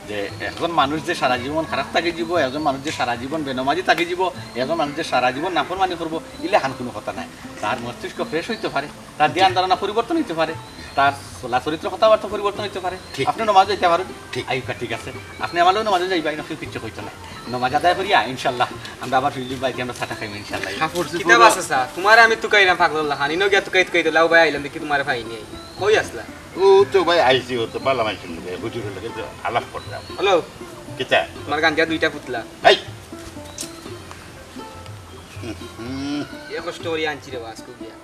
যে একজন মানুষ যে সারা জীবন খারাপ থাকি যাব, একজন মানুষ যে সারা জীবন বেনমাজি থাকি যাব, একজন মানুষ যে সারা জীবন নাফরমানি করব, ইলাখান কোনো কথা নাই। তার মস্তিষ্ক ফ্রেশ হইতে পারে, তার ধ্যান ধারণা পরিবর্তন হইতে পারে, তার চলা চরিত্র কথাবার্তা পরিবর্তন হইতে পারে। ঠিক। আপনি নমাজ যাইতে পারেন। ঠিক। আইউক্কা, ঠিক আছে। আপনি আমার লগে নমাজে যাইবা, ইনো কেউ কিচ্ছু কইতো না। নমাজ আদায় করিয়া ইনশাআল্লাহ আমরা আবার সুযোগ পাইতে আমরা চাটা খাইমু ইনশাআল্লাহ। কাপড় চোপড় কিতাব আছে স্যার, তোমারে আমি তুকাইলাম পাগলর লাখান, ইনো গিয়া তুকাইতে তুকাইতে লাউ ভাই আইলাম, দেখি তোমারে পাই নাই। কই আছলা? ও তো ভাই আইছি, ও তো বালা মাইনষর লগে, হুজুরর লগে তো আলাপ করলাম। হ্যালো। কিতা? তোমার গাঞ্জা দুইটা পুতলা। এই। হুম। এ কষ্ট করি আনছি রে বা, আজকে গিয়া।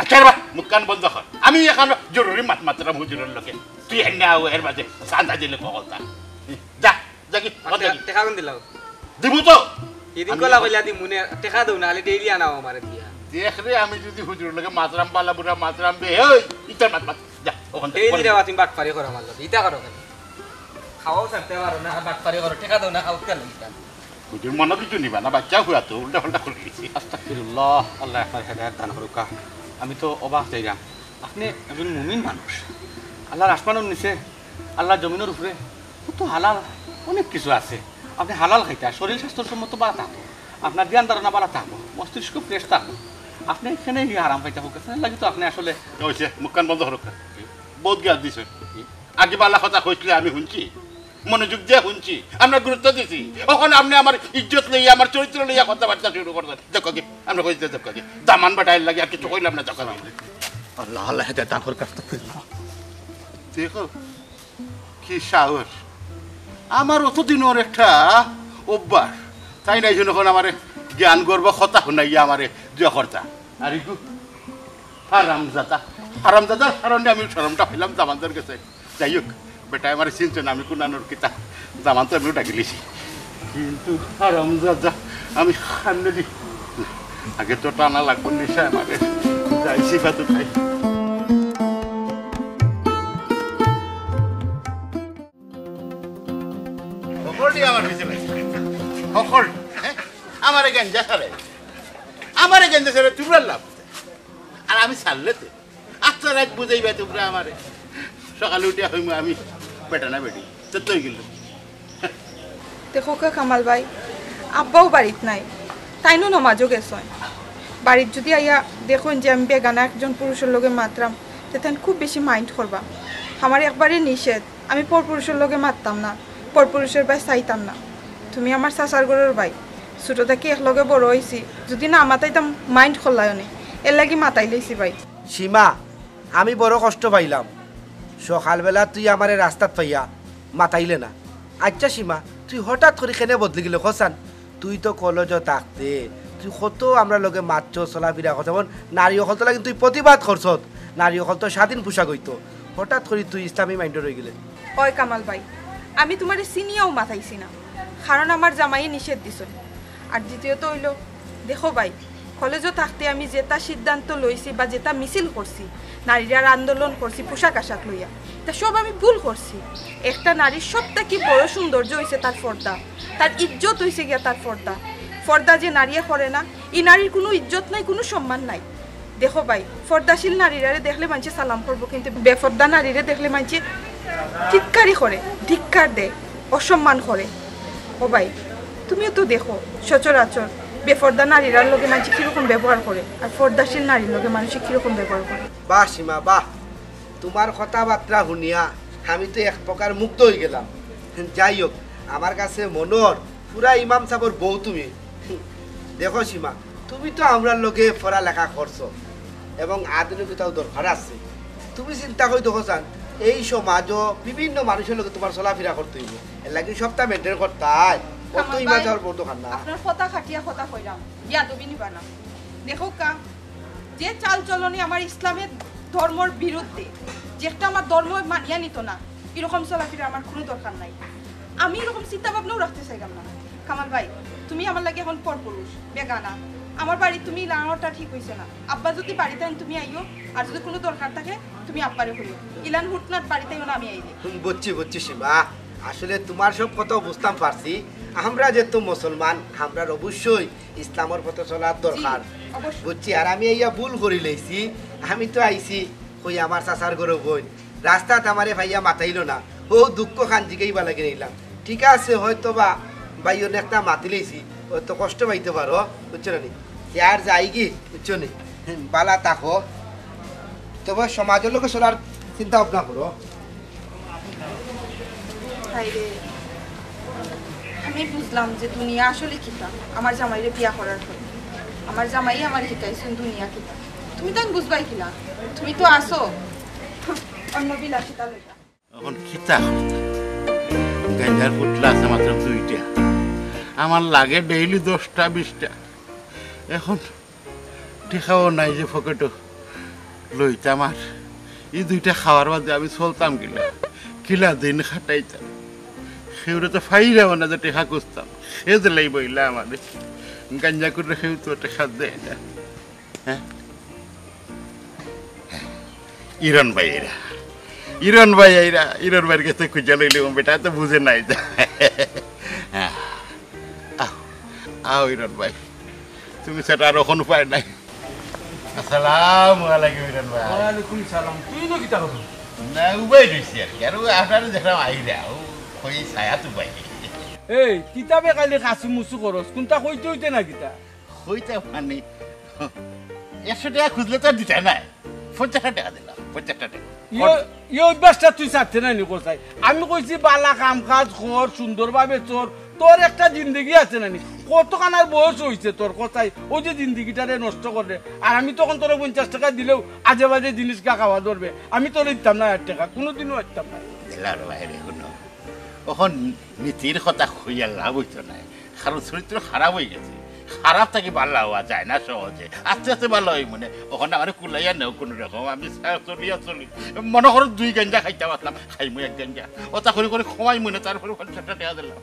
আচ্ছা রে বা, মুখখান বন্ধ কর। আমি এখন জরুরি মাত মাতরাম হুজুরর লগে। তুই এনে আও, এর মাঝে চান্দা দিলে কখন তা? যা, যা কি, আর কখন টেকা, যাবি? টেকা কোন দিলাও? দিমু তো। হিদিন আমি কলা এখন কইলা দিমু নে, টেকা দেও না, আলে ডেইলি আনাও আমারে দিয়া। দেখ রে, আমি যদি হুজুরর লগে মাতরাম, বালা বুরা মাতরাম বে, ওই, ইতার মাত মাত। যা, ওখান থেকে ডেইলি কখন দেওয়া তুমি বাটপারি করো আমার লগে, ইতা করো কেন? খাওয়াও ছাড়তে পারো না, আর বাটপারি করো, টেকা দেও না, খাও কেন ইতা? হুজুর, মনে কিছু নিবা না, বাচ্চা হুয়া তো, উল্টা পাল্টা করে দিছি। আস্তাগফিরুল্লাহ, আল্লাহ আপনার হেদায়েত দান করুক্কা। আমি তো অবাক যাইরাম, আপনি একজন মুমিন মানুষ, আল্লাহর আসমানর নিচে, আল্লাহর জমিনর উপরে কত হালাল অনেক কিছু আছে। আপনি হালাল খাইতা, শরীর স্বাস্থ্য সম্মত বালা থাকবো, আপনার ধ্যান ধারণা বালা থাকবো, মস্তিষ্ক ফ্রেশ থাকবো। আপনি এখানে এই হারাম খাইতা হোক, এখানে লাগি তো আপনি আসলে ওই যে মুখখান বন্ধ করুক্কা। বহুত গ্যাস দিছে। আগে বালা কথা কইছিলে আমি শুনছি, মনোযোগ দিয়া শুনছি, আমরা গুরুত্ব দিছি। এখন আপনি আমার ইজ্জত লইয়া, আমার চরিত্র লইয়া কথাবার্তা শুরু করছেন। দেখো কি, আমরা কই যে দেখো কি, দামান বাটাইল লাগে আর কিছু কইলাম না। দেখো কি। আল্লাহ, আল্লাহ, হেদায়েত দান করুক, আস্তাগফিরুল্লাহ। দেখো কি সাহস, আমার অতদিনর একটা অভ্যাস, তাই নাই জন্য এখন আমার জ্ঞান গর্ব কথা শুনাইয়া আমারে জয় করতা। আর ইগু হারামজাদা, হারামজাদার কারণে আমি শরমটা পাইলাম দামানদের গেছে। যাই হোক, বেটা আমার চিনছে না, আমি কোন আনোর কিতা। আমার তো এমনি ডাকিলিছি, কিন্তু হারামজাদা, আমি খান্দেলি। আগে তো টানা লাগবো নিশা আমারে। যাইছি বাতু খাই। হকল দিয়া আমার পিছে লাগে। হকল, হ্যাঁ? আমারে গেঞ্জা সারে। আমারে গেঞ্জা সারে তুমরার লাভ। আর আমি ছাড়লে তো। আচ্ছা, রাইত বুঝাইবা তুমরা আমারে। সকালে উঠিয়া কইমু আমি বেটা না বেটি। তো তুই গেল। দেখউক্কা কামাল ভাই, আব্বাও বাড়িত নাই, তাইনও নমাজও গেছইন। বাড়িত যুদি আইয়া দেখইন যে আমি বেগানা একজন পুরুষর লগে মাতরাম, তে তাইন খুব বেশি mind করবা। আমার একবারে নিষেধ, আমি পরপুরুষর লগে মাততাম না, পরপুরুষর বায় চাইতাম না। তুমি আমার চাচার ঘরর ভাই, ছোট থাকি একলগে বড় অইছি, যুদি না মাতাইতাম mind করলায় অনে, এরলাগি মাতাইলাইছি ভাই। সীমা, আমি বড় কষ্ট পাইলাম। সকালবেলা তুই আমারে রাস্তাত পাইয়া মাতাইলে না। আচ্ছা সীমা, তুই হঠাৎ করি কেনে বদলি গেলে কছান? তুই তো কলেজো থাকতে তুই কত আমরার লগে মাতছস, চলাফিরা করছস, এবং নারী অকলর লাগি তুই প্রতিবাদ করছস, নারী অকল তো স্বাধীন পোশাক অইতো। হঠাৎ করি তুই ইসলামী mindর অইগেলে। ওই কামাল ভাই, আমি তুমারে চিনিয়াও মাতাইছি না, কারণ আমার জামাইয়ে নিষেধ দিছইন। আর দ্বিতীয়ত অইলো, দেখো ভাই, কলেজো থাকতে আমি যেতা সিদ্ধান্ত লইছি বা যেতা মিছিল করছি, নারীরার আন্দোলন করছি পোশাক আশাক লইয়া, ইতা সব আমি ভুল করছি। একটা নারীর সব থাকি বড় সৌন্দর্য অইছে তার পর্দা, তার ইজ্জত অইছে গিয়া তার পর্দা। পর্দা যে নারীয়ে করে না, ই নারীর কুনু ইজ্জত নাই, কুনু সম্মান নাই। দেখো ভাই, পর্দাশীল নারীরারে দেখলে মানষে সালাম করবো, কিন্তু বেপর্দা নারীরে দেখলে মানষে টিটকারি করে, ধিক্কার দেয়, অসম্মান করে। ও ভাই, তুমিও তো দেখো সচরাচর বেপর্দা নারীরার লগে মানষে কিরকম ব্যবহার করে, আর পর্দাশীল নারীর লগে মানষে কিরকম ব্যবহার করে। বাহ সীমা, বাহ, তুমার কথাবার্তা হুনিয়া আমি তো এক প্রকার মুগ্ধ অইগেলাম। যাই হোক, আমার কাছে মনো অর পুরা ইমাম সাবর বউ তুমি। দেখো সীমা, তুমি তো আমরার লগে পড়ালেখা করছো এবং আধুনিকতাও দরকার আছে। তুমি চিন্তা করি দেখো চান, এই সমাজো বিভিন্ন মানুষর লগে তুমার চলাফিরা করতে অইবো, এরলাগি সবতা maintain করতায়। অত কামাল ইমাম ভাই, সাবর বউ দরকার না। আপনার কথা খাটিয়া কথা কইলাম, বিয়াদবি নিবা না। দেখউক্কা, যে চালচলনে আমার ইসলামের ধর্মর বিরুদ্ধে, যেটা আমার ধর্ম মানিয়া নিতো না, এরকম চলাফিরা আমার কুনু দরকার নাই। আমি এরকম চিন্তা ভাবনাও রাখতে চাইলাম না। কামাল ভাই, তুমি আমার লাগি এখন পরপুরুষ, বেগানা। আমার বাড়িত তুমি ইলা আনাটা ঠিক অইছে না। আব্বা যুদি বাড়িত আইন তুমি আইও, আর যুদি কুনু দরকার থাকে তুমি আব্বারে কইও। ইলান হুটহাট বাড়িত আইও না আমি আইলে। হুম, বুঝছি, বুঝছি সীমা। আসলে তুমার সব কথা বুঝতাম পারছি। আমরা যেহেতু মুসলমান, আমরার অবশ্যই ইসলামর পথে চলার দরকার। অবশ্যই। বুঝছি, আর আমি আইয়া ভুল করিলাইছি। আমি তো আইছি, কই আমার চাচার ঘরর বইন। রাস্তাত আমারে পাইয়া মাতাইলো না, অউ দুঃখ খান জিগাইবার লাগি আইলাম। ঠিক আছে, হয়তো বা ভাই অনেকটা মাতিলাইছি, হয়তো কষ্ট পাইতে পারো, বুঝছো না নি? তে আর যাইগি, বুঝছো নি? হুম, বালা থাকো। তবে সমাজর লগে চলার চিন্তা ভাবনা করো। হায়রে, আমি বুঝলাম যে দুনিয়া আসলে কিতা, আমার জামাইরে বিয়া করার পর। আমার জামাই আমারে হিকাইছইন দুনিয়া কিতা। তুমি তাইন বুঝবায় কিলা? তুমি তো আছো অন্য বিলাসিতা লইয়া। অখন কিতা করতাম? গাঞ্জার পুটলা আছে মাত্র দুইটা, আমার লাগে daily দশটা বিশটা। অখন টেকাও নাই যে পকেটো লইতাম, আর ই দুইটা খাওয়ার বাদে আমি চলতাম কিলা, কিলা দিন কাটাইতাম। কেউরে তো পাইরাম না যে টেকা খুঁজতাম, সে যে লাইবো ইলা আমারে। গাঞ্জাখুররে কেউ তো টেকা দেয় না। হ্যাঁ? ইরন ভাই আইরা, ইরন ভাই আইরা, ইরন ভাইর গেছে খুঁজা লইলে বেটা তো বুঝে নাই। হ্যাঁ। আও, আও ইরন ভাই, তুমি ছাড়া আর অখন উপায় নাই। আসসালামু আলাইকুম ইরন ভাই। ওয়ালাইকুম সালাম। তুই না কিতা করো? না, উবাই রইছি আর কি। আর ও আপনারে দেখলাম আইরা, ও কই ছায়া তো পাই। এই, কিতাবে খালি কাসুমুসু করস, কুনতা কইতে অইতে না কিতা? কইতা মানে, একশো টেকা খুঁজলে তো আর দিতা নায়। পঞ্চাশটা টেকা দিলাম, পঞ্চাশটা টেকা। ইয়ে, ই অভ্যাসটা তুই ছাড়তে নায় নি কছাই। আমি কইছি বালা কাম কাজ কর, সুন্দরভাবে চল, তোর একটা জিন্দেগি আছে না নি? কতখানার বয়স অইছে তোর কছাই, অউ যে জিন্দেগিটারে নষ্ট কররে। আর আমি তখন তোরে পঞ্চাশ টেকা দিলেও আজে বাজে জিনিস গা খাওয়া ধরবে, আমি তোরে দিতাম না এক টেকা, কুনুদিনও দিতাম না। দিলার বাইরে হুনো, অখন নীতির কথা কইয়া লাভ অইতো নায়, কারণ চরিত্র খারাপ অইগেছে। খারাপ থাকি ভালা অওয়া যায় না সহজে, আস্তে আস্তে ভালা অইমুনে। অখন আমারে কুলাইয়া নেও কুনু রকম, আমি চা-, চলিয়া চলি। মনো করো দুই গাঞ্জা খাইতাম পারতাম, খাইমু এক গাঞ্জা। অতা করি করি কমাইমুনে, তারপরে পঞ্চাশটা টেকা দিলাম।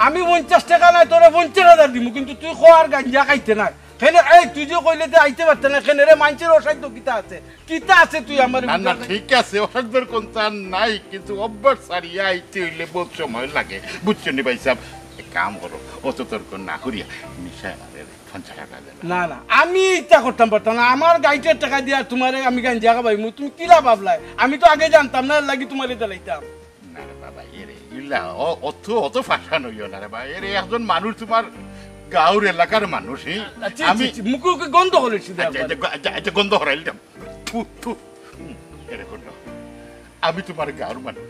আমি পঞ্চাশ টেকা নায়, তোরে পঞ্চাশ হাজার দিমু, কিন্তু তুই খ আর গাঞ্জা খাইতে নায়। কেনে, এই তুই যে কইলে যে আইতে পারতে না, কেনে রে, মাইনষের অসাধ্য কিতা আছে? কিতা আছে তুই আমার না, না, ঠিক আছে, অসাধ্যর কুন্তা নাই, কিন্তু অভ্যাস ছাড়িয়া আইতে অইলে বউত সময় লাগে, বুঝছো নি ভাইসাব? এক কাম করো, অত তর্ক না করিয়া নিশায় আমারে পঞ্চাশ টেকা দেন। না, না, আমি ইতা করতাম পারতাম না। আমার গাইটের টেকা দিয়া তুমারে আমি গাঞ্জা খাবাইমু, তুমি কিলা ভাবলায়? আমি তো আগে জানতাম না, এর লাগি তুমারে দিলাইতাম। না রে বাবা, এরে, ইলা, অ-, অত, অত ফাঁসান অইও না রে বাবা। এরে একজন মানুষ, তুমার গাঁওর এলাকার মানুষ, হি? আচ্ছা, আমি আচ্ছা, আচ্ছা, মুখে ওকে গন্ধ করে সিধা আচ্ছা, একবারে। আচ্ছা, গ-, আচ্ছা, আচ্ছা, গন্ধ হরাইলাম। থু, থু। হুম, এরে গন্ধ। আমি তুমার গাঁওর মানুষ।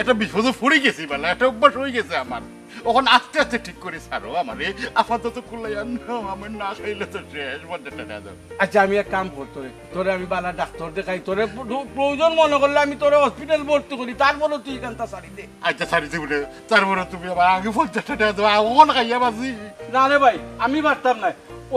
এটা বিপদে পড়ি গেছি বালা, এটা অভ্যাস অই গেছে আমার। অখন আস্তে আস্তে ঠিক করি ছাড়ো আমারে। আপাতত কুলাই আনো, আমি না খাইলে তো শেষ, পঞ্চাশ টেকা দাও। আচ্ছা, আমি এক কাম কর, তোরে, তোরে আমি বালা ডাক্তার দেখাই, তোরে প্র-, প্রয়োজন মনো করলে আমি তোরে হসপিটাল ভর্তি করি, তারপরে তুই ইখানতা ছাড়ি দে। আচ্ছা, ছাড়ি দিমুনে, তারপরে তুমি আবার আগে পঞ্চাশ টেকা দাও, অখন খাইয়া বাঁচি। না রে ভাই, আমি পারতাম না।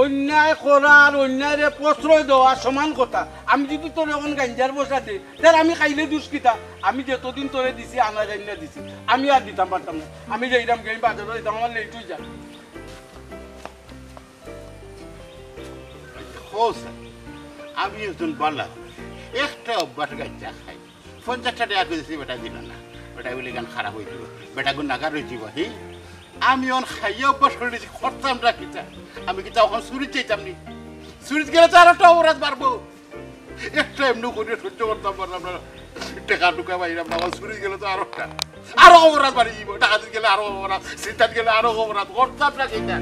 অন্যায় করা আর অন্যায়রে প্রশ্রয় দেওয়া সমান কথা। আমি যদি তোরে অখন গাঞ্জার পয়সা দেই, তে আমি খাইলে দুষ কিতা? আমি যতদিন তোরে দিছি, আনা জানি না দিছি, আমি আর দিতাম পারতাম না। আমি যাইরাম, গিয়া বাজারো যাইতাম, আমার লেট অই যায়। কও স্যার, আমি একজন বালা, একটা অভ্যাস গাঞ্জা খাই, পঞ্চাশটা টেকা কইছি, বেটা দিল না, বেটা বলে গান খারাপ অই যিবো, বেটা গুণাগার অই যিবো, হি? আমি অখন খাইয়া অভ্যাস করি নিছি, করতাম না কিতা? আমি কিতা অখন চুরিত যাইতাম নি? চুরিত গেলে তো আরো একটা অপরাধ বাড়বো। একটা এমনি করিয়া সহ্য করতাম পারলাম না, টেকা টুকা পাইলাম না, অখন চুরিত গেলে তো আরো একটা, আরো অপরাধ বাড়ি যিবো, ডাকাতিত গেলে আরো অপরাধ, ছিনতাইত গেলে আরো অপরাধ, করতাম না কিতা?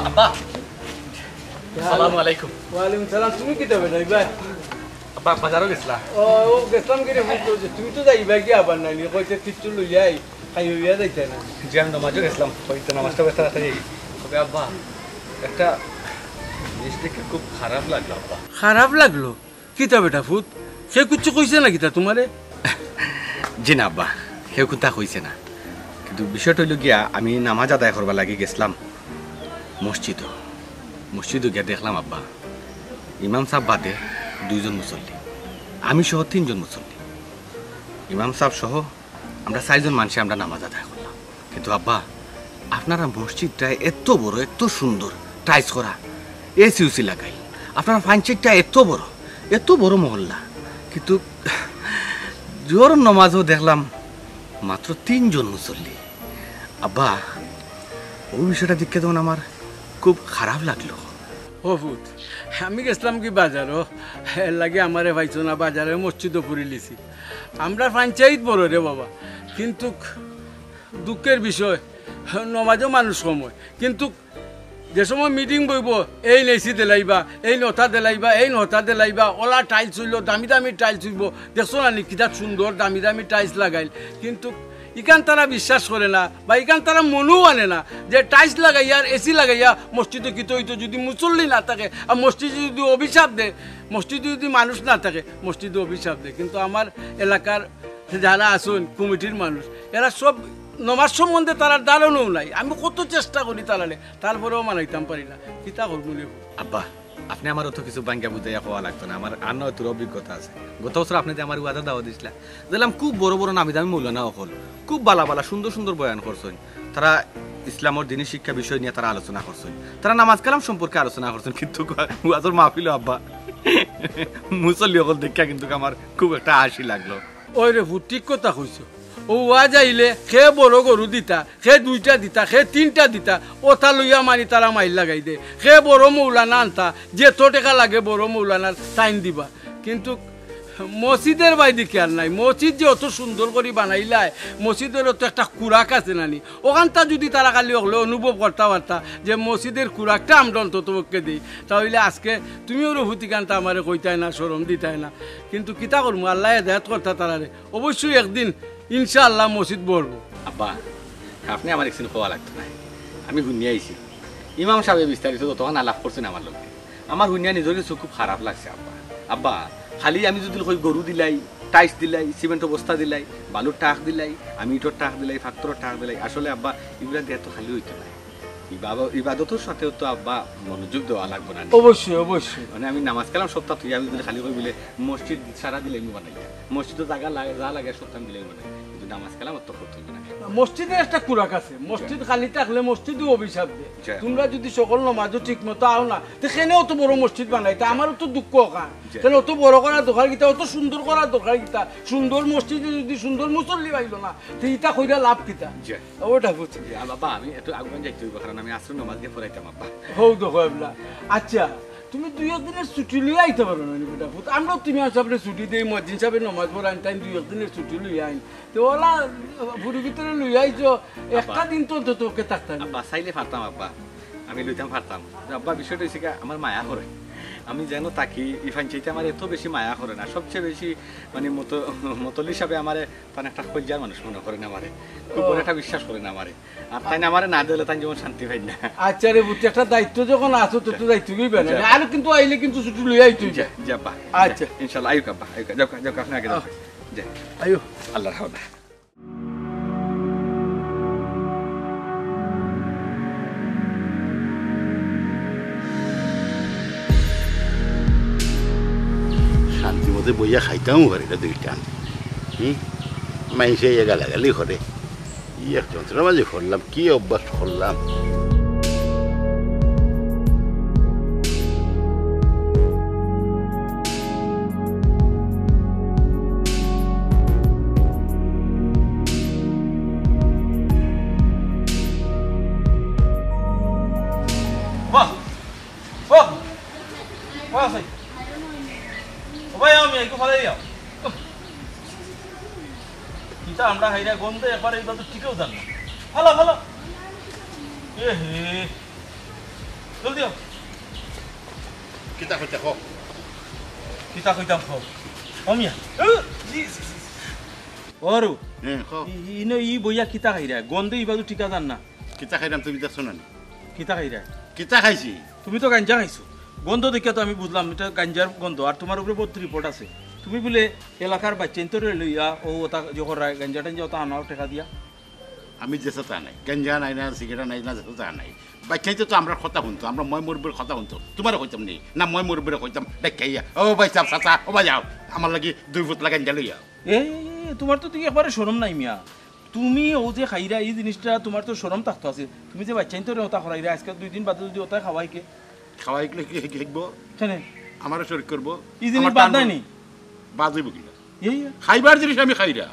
আব্বা, আসসালামু আলাইকুম। ওয়ালাইকুম সালাম। তুমি কিতা বেটা ইবা? আব্বা, বাজারো গেছলা? ও, ও গেছলাম কি রে, বুঝতো যে তুমি তো যাইবা কি আবার নাইলে, কইতে কিচ্ছু লইয়া আই, খাই হইয়া যাইতে না। জি, আমি নমাজও গেছলাম, কইতে নমাজটা ব্যস্ত রাখতে যাই। তবে আব্বা, একটা জিনিস দেখে খুব খারাপ লাগলো আব্বা। খারাপ লাগলো? কিতা বেটা ফুত? কেউ কিচ্ছু কইছে না কিতা তুমারে? জি না আব্বা, কেউ কুন্তা কইছে না, কিন্তু বিষয়টা অইলো গিয়া আমি নামাজ আদায় করবার লাগি গেছলাম মসজিদো। মসজিদো গিয়া দেখলাম আব্বা, ইমাম সাব বাদে দুইজন মুসল্লি, আমি সহ তিনজন মুসল্লি। ইমাম সাব সহ আমরা চাইরজন মানষে আমরা নামাজ আদায় করলাম। কিন্তু আব্বা, আপনারা মসজিদটা এত বড়, এত সুন্দর, টাইলস করা, এসি উসি লাগাইল, আপনারা ফাইন সাইডটা এত বড়, এত বড় মহল্লা, কিন্তু জোহরর নমাজও দেখলাম মাত্র তিনজন মুসল্লি। আব্বা, অউ বিষয়টা দেখিয়া তখন আমার খুব খারাপ লাগলো। ও ফুত, আমি গেছলাম কি বাজারো, এর লাগি আমারে পাইছো না, বাজারে মসজিদো পড়িলিছি। আমরা পঞ্চায়েত বড় রে বাবা, কিন্তু দুঃখের বিষয়, নমাজও মানুষ কম অয়, কিন্তু যে সময় মিটিং বইবো, এইন এসি দিলাইবা, এইন অতা দিলাইবা, এইন অতা দিলাইবা, অলা টাইলস অইলো, দামি দামি টাইলস অইবো, দেখছো না নি কিতা সুন্দর দামি দামি টাইলস লাগাইল, কিন্তু ইখান তারা বিশ্বাস করে না, বা ইখান তারা মনেও আনে না যে টাইলস লাগাইয়া আর এসি লাগাইয়া মসজিদো কিতা অইতো, যদি মুসল্লি না থাকে, আর মসজিদে যদি অভিশাপ দেয়, মসজিদে যদি মানুষ না থাকে, মসজিদে অভিশাপ দেয়। কিন্তু আমার এলাকার যারা আছইন কমিটির মানুষ, এরা সব নমাজ সম্বন্ধে তারার ধারণাও নাই। আমি কত চেষ্টা করি তারারে, তারপরেও মানাইতাম পারি না। কিতা করমু রে? আব্বা, আপনে আমারে অত কিছু ভাঙ্গিয়া বুঝাইয়া কওয়া লাগতো না, আমার আর না অতর অভিজ্ঞতা আছে। গত বছর আপনে যে আমারে ওয়াজো দাওয়াত দিছলা, দেখলাম খুব বড় বড় নামি দামি মৌলানা অকল, খুব বালা বালা সুন্দর সুন্দর বয়ান করছইন। তারা ইসলামর দ্বীনি শিক্ষা বিষয় নিয়া তারা আলোচনা করছইন, তারা নামাজ কালাম সম্পর্কে আলোচনা করছইন, কিন্তু ওয়াজর মাহফিলো আব্বা মুসল্লি অকল দেখিয়া কিন্তু আমার খুব একটা হাসি লাগলো। ওই রে ফুত, ঠিক কথা কইছো। অউ ওয়াজ আইলে কে বড় গরু দিতা, কে দুইটা দিতা, কে তিনটা দিতা, অতা লইয়া মানি তারা মাইর লাগাই দে। কে বড় মৌলানা আনতা, যেত টেকা লাগে বড় মৌলানার তাইন দিবা। কিন্তু মসজিদর বাইদি খেয়াল নাই। মসজিদ যে অত সুন্দর করি বানাইলায়, মসজিদর অত একটা খুরাক আছে না নি? অখানতা যদি তারা খালি অকলে অনুভব করতা পারতা যে মসজিদর খুরাকটা আমরা অন্তত পক্ষে দেই, তা অইলে আজকে তুমিও রে ফুত ইখানতা আমারে কইতায় না, শরম দিতায় না। কিন্তু কিতা করমু, আল্লায় হেদায়েত করতা তারারে। অবশ্যই একদিন ইনশাআল্লাহ মসজিদ ভরবো। আব্বা, আপনে আমারে একদিন কওয়া লাগতো নায়, আমি হুনিয়া আইছি। ইমাম সাবে বিস্তারিত যতখান আলাপ করছইন আমার লগে, আমার হুনিয়া নিজর কিছু খুব খারাপ লাগছে আব্বা। আব্বা, খালি আমি যদি কই গরু দিলাই, টাইলস দিলাই, সিমেন্টর বস্তা দিলাই, বালুর টাক দিলাই, আমি ইটর টাক দিলাই, ফাত্তরর টাক দিলাই। আসলে আব্বা, ইগুলা দিয়া তো খালি অইতো নায়। ইবাব-, ইবাদতর সাথেও তো আব্বা মনোযোগ দেওয়া লাগবো না নি? অবশ্যই, অবশ্যই। মানে আমি নামাজ কালাম সবতা থইয়া আমি যদি খালি কই বলে মসজিদ সারা দিলাইমু বানাইয়া, মসজিদো জাগা লা-, যা লাগে সবতা আমি দিলাইমু বানাই, কিন্তু নামাজ কালাম তো করতে অইবো না? মসজিদর একটা কুরাক আছে, মসজিদ খালি থাকলে মসজিদও অভিশাপ দেয়। জি। তুমরা যদি সকল নমাজও ঠিক মতো আও না, তে কেনে অত বড় মসজিদ বানাইতা? আমারও তো দুঃখ অখান। জি। কেনে অত বড় করার দরকার কিতা, অত সুন্দর করার দরকার কিতা? সুন্দর মসজিদে যদি সুন্দর মুসল্লি পাইলো না, তে ইতা কইরা লাভ কিতা? জি। ওটা বুঝছি। জি, আ, বাবা, আমি একটু আগুয়ান যাইতে অইবো, কারণ আমি আসর নমাজ গিয়া পড়াইতাম, আব্বা। হউ দেখো এবলা। আচ্ছা, তুমি দুই এক দিনর ছুটি লইয়া আইতা পারো না নি বেটা পুত? আমরাও তুমি সাবরে ছুটি দেই, মুয়াজ্জিন সাবে নমাজ পড়াইন, তাইন দুই এক দিনর ছুটি লইয়া আইন। তে ওলা ফুরি ভিতরে লইয়া আইছো, একটা দিন তো অন্তত ওকে থাকতাম। আব্বা, চাইলে পারতাম আব্বা, আমি লইতাম পারতাম। যে আব্বা, বিষয়টা অইছে কি, আমার মায়া করে। আমি যেনো থাকি, ই ফাইন চাইতে আমার এত বেশি মায়া করে না। সবচেয়ে বেশি মানে মতো-, মতল হিসাবে আমারে তান একটা কইলজার মানুষ মনে করেন আমারে, খুব বড় একটা বিশ্বাস করেন আমারে। আর তাইন আমারে না দিলে তাইন যেমন শান্তি পাইন না। আচ্ছা রে পুত, একটা দায়িত্ব যখন আছো, তো, তো দায়িত্ব কি বেলা? আরো কিন্তু আইলে কিন্তু ছুটি লইয়া আইতো। জি, জি আব্বা। আচ্ছা। ইনশাআল্লাহ, আইউক আব্বা, আইউক, যাউক, যাউক, আপনে আগে যাউক। জি। আইও। আল্লাহর হাওলা। শান্তি মতো বইয়া খাইতামও পারি না দুইটা। হুম? মাইনষে ইয়ে গালাগালি করে। ই এক যন্ত্রণার মাঝে পড়লাম, কি অভ্যাস করলাম। বাহ! বাহ! বাহ, আছে। ও ভাই, আমি একটু ফালাই দিও। কিতা আমরা খাইরা গন্ধে একবারে ইবার তো টিকেও যার না। ফালা, ফালা। এ হে। জলদি আও। কিতা কইতা কও? কিতা কইতাম কও? ও মিয়া। জি, জি, জি। ওরু। হ্যাঁ, কও। ই, ই, ইনো ই বইয়া কিতা খাইরা? গন্ধে ইবার তো টিকা যার না। কিতা খাইরাম তুমি দেখছো না নি? কিতা খাইরা? কিতা খাইছি? তুমি তো গাঞ্জা খাইছো। গন্ধ দেখিয়া তো আমি বুঝলাম ইটা গাঞ্জার গন্ধ। আর তুমার উপরে বহুত রিপোর্ট আছে। তুমি বুলে এলাকার বাইচ্চাইন্তরে লইয়া অউ অতা যে কররায়, গাঞ্জা টাঞ্জা অতা আনাও টেকা দিয়া। আমি যেতা তা নাই, গাঞ্জা নাই না, সিগারেট নাই না, যেতা তা নাই। বাইচ্চাইন্তে তো আমরার কথা হুনতো, আমরার ময়-মুরব্বির কথা হুনতো। তুমারে কইতাম নি, না ময়-মুরব্বিরে কইতাম, ডাকিয়া, "ও ভাইসাব, চাচা, ও ভাই আও, আমার লাগি দুই বোতলা গাঞ্জা লইয়া।" এ, এ, এ, তুমার তো দেখি একবারে শরম নাই মিয়া। তুমি অউ যে খাইরা, ই জিনিসটা তুমার তো শরম থাকতো আছে। তুমি যে বাইচ্চাইন্তরে অতা করাইরা, আইজকাল দুই দিন বাদে যদি অতায় খাওয়ায় কে? খাওয়াইলে কি, কি, কি হিকবো? কেনে? আমারে শরিক করবো। ই জিনিস আমার বাদ টান নাই নি? বাদ অইবো কিলা? এই খাইবার জিনিস আমি খাইরা।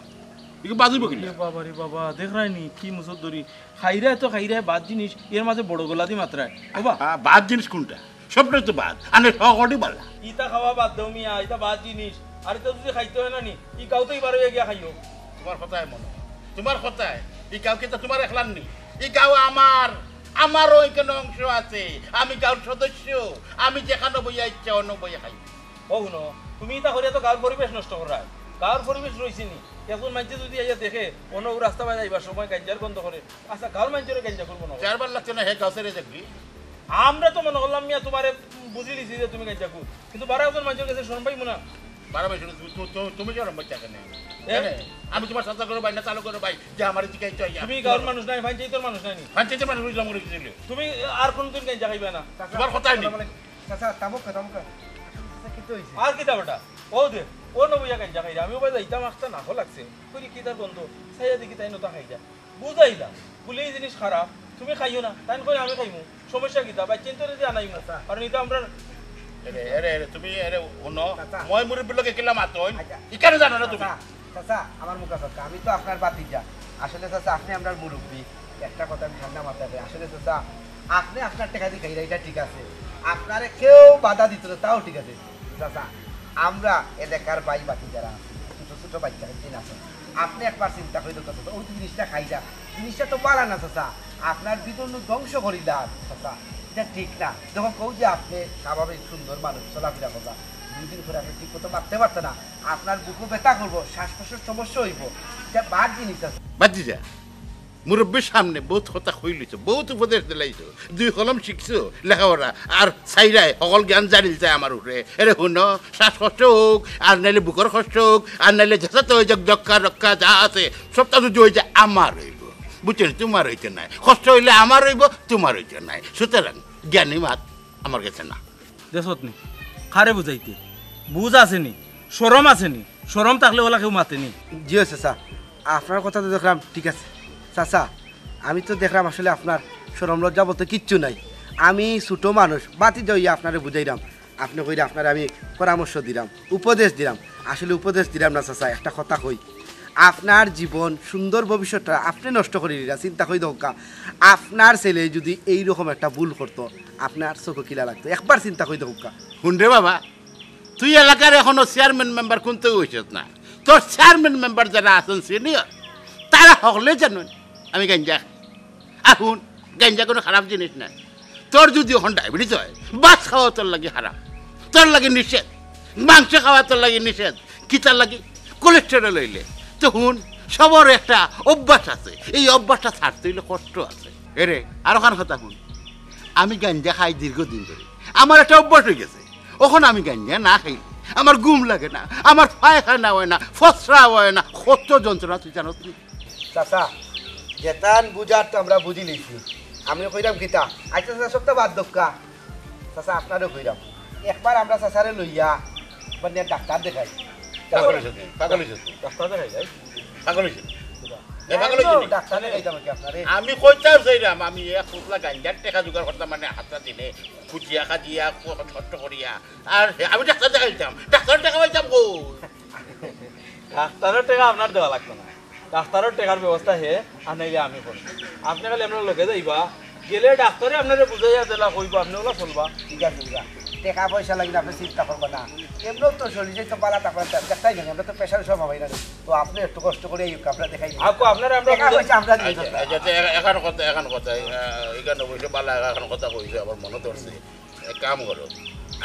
ইগু বাদ অইবো কিলা? এ বাবা রে বাবা, দেখরায় নি কি মুসদ্দরি। খাইরায় তো খাইরায় বাদ জিনিস, এর মাঝে বড় গলা দি মাতরায়। ও বা। আ, বাদ জিনিস কুনটা? সবটাই তো বাদ। আনে সহকটি বালা। ইতা খাওয়া বাদ দেও মিয়া, ইতা বাদ জিনিস। আর ইতা যদি খাইতে অয় না নি, ই গাঁও তো ইবার অইয়া গিয়া খাইও। তুমার কথায় মনো, তুমার কথায়, ই গাঁও কিতা তুমার একলার নি? ই গাঁও আমার, আমারও ইখানো অংশ আছে। আমি গাঁওর সদস্য, আমি যেখানো বইয়া ইচ্ছা অনো বইয়া খাই। ও হুনো, তুমি ইতা করিয়া তো গাঁওর পরিবেশ নষ্ট কররায়। গাঁওর পরিবেশ রইছে নি? একজন মাইনষে যদি আইয়া দেখে, অনো অউ রাস্তা বায় যাইবার সময় গাঞ্জার গন্ধ করে, আচ্ছা, গাঁওর মাইনষরে গাঞ্জাখুর মনো করে। চেয়ারম্যান লাগছে না, হে গাঁও ছেড়ে যাবি। আমরা তো মনো করলাম মিয়া তুমারে বুঝিলিছি যে তুমি গাঞ্জাখুর, কিন্তু বারা একজন মাইনষর গেছে শরম পাইমু না? বারা মাইনষর গেছে তুমি, তুমি, তুমি, তুমি শরম পাইতায় কেনে? এ? কেনে? আমি তুমার চাচার ঘরর ভাই না চাচার ঘরর ভাই যে আমারে জিকাইতো আইয়া? তুমি গাঁওর মানুষ নায়, পঞ্চায়েতর মানুষ নায় নি? পঞ্চায়েতর মানুষ অইলাম করে কি অইলো? তুমি আর কুনুদিন গাঞ্জা খাইবায় না। তুমার কথায় নি? চাচা, থামউক্কা, থামউক্কা। চাচা, কিতা অইছে? আর কিতা বেটা? অউ দে, অনো বইয়া গাঞ্জা খাইরা। আমি অউ বায় যাইতাম, আখতা নাকো লাগছে। কইরে কিতার গন্ধ? চাইয়া দেখি তাইন অতা খাইরা। বুঝাইলাম, বুলে ই জিনিস খারাপ, তুমি খাইও না। তাইন কইরা আমি খাইমু, সমস্যা কিতা? বাইচ্চাইন্তরে দি আনাইমু। আচ্ছা। কারণ ইতা আমরার এরে, এরে, এরে, তুমি এরে হুনো, চাচা। ময়-মুরব্বির লগে কিলা মাতইন? আচ্ছা। ইখানো জানো না তুমি? চাচা, চাচা, আমার মুখা চাচা, আমি তো আপনার ভাতিজা। আসলে চাচা, আপনে আমরার মুরব্বি। একটা কথা আমি ঠান্ডা মাথায় কই। আসলে চাচা, আপনে আপনার টেকা দি খাইরা, ইটা ঠিক আছে। আপনারে কেউ বাধা দিতো না, তাও ঠিক আছে। চাচা, আমরা এলাকার ভাই ভাতিজারা আছি, ছোট ছোট বাইচ্চা কাইচ্চা আছে। আপনে একবার চিন্তা করি দেখউক্কা চাচা, অউ যে জিনিসটা খাইরা, জিনিসটা তো বালা না চাচা। আপনার ভিতর নু ধ্বংস করিলা চাচা, ইটা ঠিক না। দেখো কও যে আপনে স্বাভাবিক সুন্দর মানুষ, চলাফিরা করবা, দুই দিন পরে আপনে ঠিক মতো মাততে পারতা না, আপনার বুকও ব্যথা করবো, শ্বাস প্রশ্বাস সমস্যা অইবো, ইটা বাদ জিনিস আছে। বাদ দিছা? মুরব্বীর সামনে বউত কথা কইলিছো, বউত উপদেশ দিলাইছো, দুই কলম শিখছো লেখাপড়া, আর চাইরায় হকল জ্ঞান জারিলতায় আমার উপরে। এরে হুনো, শ্বাসকষ্ট অউক, আর নাইলে বুকর কষ্ট অউক, আর নাইলে যেটাতে অই যাউক, যক্কা রক্কা যা আছে, সবটা যদি অই যায়, আমার অইবো। বুঝছো নি? তুমার অইতো নায়। কষ্ট অইলে আমার অইবো, তুমার অইতো নায়। সুতরাং জ্ঞানী মাত আমার গেছে না। দেখছত নি? কারে বুঝাইতে? বুঝ আছে নি? শরম আছে নি? শরম থাকলে অলা কেউ মাতে নি। জি অয় চাচা, আপনার কথা তো দেখলাম ঠিক আছে। চাচা, আমি তো দেখলাম আসলে আপনার শরম লজ্জা বলতে কিচ্ছু নাই। আমি ছোট মানুষ, বাতিজা অইয়া আপনারে বুঝাইরাম, আপনে কইরা আপনারে আমি পরামর্শ দিরাম, উপদেশ দিরাম। আসলে উপদেশ দিরাম না চাচা, একটা কথা কই, আপনার জীবন সুন্দর ভবিষ্যৎটা আপনে নষ্ট করি দিরা। চিন্তা করি দেখউক্কা, আপনার ছেলে যদি এইরকম একটা ভুল করতো, আপনার চোখো কিলা লাগতো? একবার চিন্তা করি দেখউক্কা। হুন রে বাবা, তুই এলাকার এখনো চেয়ারম্যান মেম্বার কুন্তা অইছস না। তোর চেয়ারম্যান মেম্বার যারা আছইন সিনিয়র, তারা হকলে জানইন আমি গাঞ্জা খাই। আর হুন, গাঞ্জা কুনু খারাপ জিনিস নায়। তোর যদি অখন ডায়াবেটিস অয়, ভাত খাওয়া তোর লাগি হারাম, তোর লাগি নিষেধ, মাংস খাওয়া তোর লাগি নিষেধ। কিতার লাগি? কোলেস্টেরল অইলে। তো হুন, সবর একটা অভ্যাস আছে, এই অভ্যাসটা ছাড়তে অইলে কষ্ট আছে। এরে, আর অখান কথা হুন, আমি গাঞ্জা খাই দীর্ঘদিন ধরি, আমার একটা অভ্যাস অইগেছে। অখন আমি গাঞ্জা না খাইলে আমার ঘুম লাগে না, আমার পায়খানা অয় না, ফসরা অয় না, কত যন্ত্রণা তুই জানস নি? চাচা, যেতান বুঝার তো আমরা বুঝিলিছি। আমি কইরাম কিতা, আচ্ছা চাচা, সবটা বাদ দেউক্কা। চাচা, আপনারেও কইরাম, একবার আমরা চাচারে লইয়া একবার নিয়া ডাক্তার দেখাই। পাগল অইছস নি? পাগল অইছস নি? ডাক্তার দেখাই যাই। পাগল অইছস নি? এ, পাগল অইছস নি? ডাক্তার দেখাইতাম আর কি আপনারে। আমি কইতাম চাইরাম, আমি এক পুতলা গাঞ্জার টেকা জোগাড় করতাম, মানে হাতটা দিনে খুঁজিয়া খাজিয়া ক-, কষ্ট করিয়া। আর হে, আমি ডাক্তার দেখাইতাম, ডাক্তারর টেকা পাইতাম কই? ডাক্তারর টেকা আপনার দেওয়া লাগতো না, ডাক্তারর টেকার ব্যবস্থা হে, আর নাইলে আমি করমু। আপনে খালি আমরার লগে যাইবা, গেলে ডাক্তারে আপনারে বুঝাইয়া যেলা কইবো, আপনে অলা চলবা। ঠিক আছে, ঠিক আছে। টেকা পয়সা লাগি আপনে চিন্তা করবা না, এমনেও তো শরীর তো বালা থাকবা, দেখতাই জানি, আমরা তো প্রেশার সব হবাই না। তো আপনে একটু কষ্ট করি আইউক্কা, আমরা দেখাই দিই। আপু, আপনারে আমরা টেকা বুঝাই- পয়সা আমরা দিই। আচ্ছা, আচ্ছা, আচ্ছা, এ-, অখন কথা, অখন কথা, আহ, ইখান অবশ্য বালা, অখন কথা কইছো, আমার মনো ধরছে। এক কাম করো,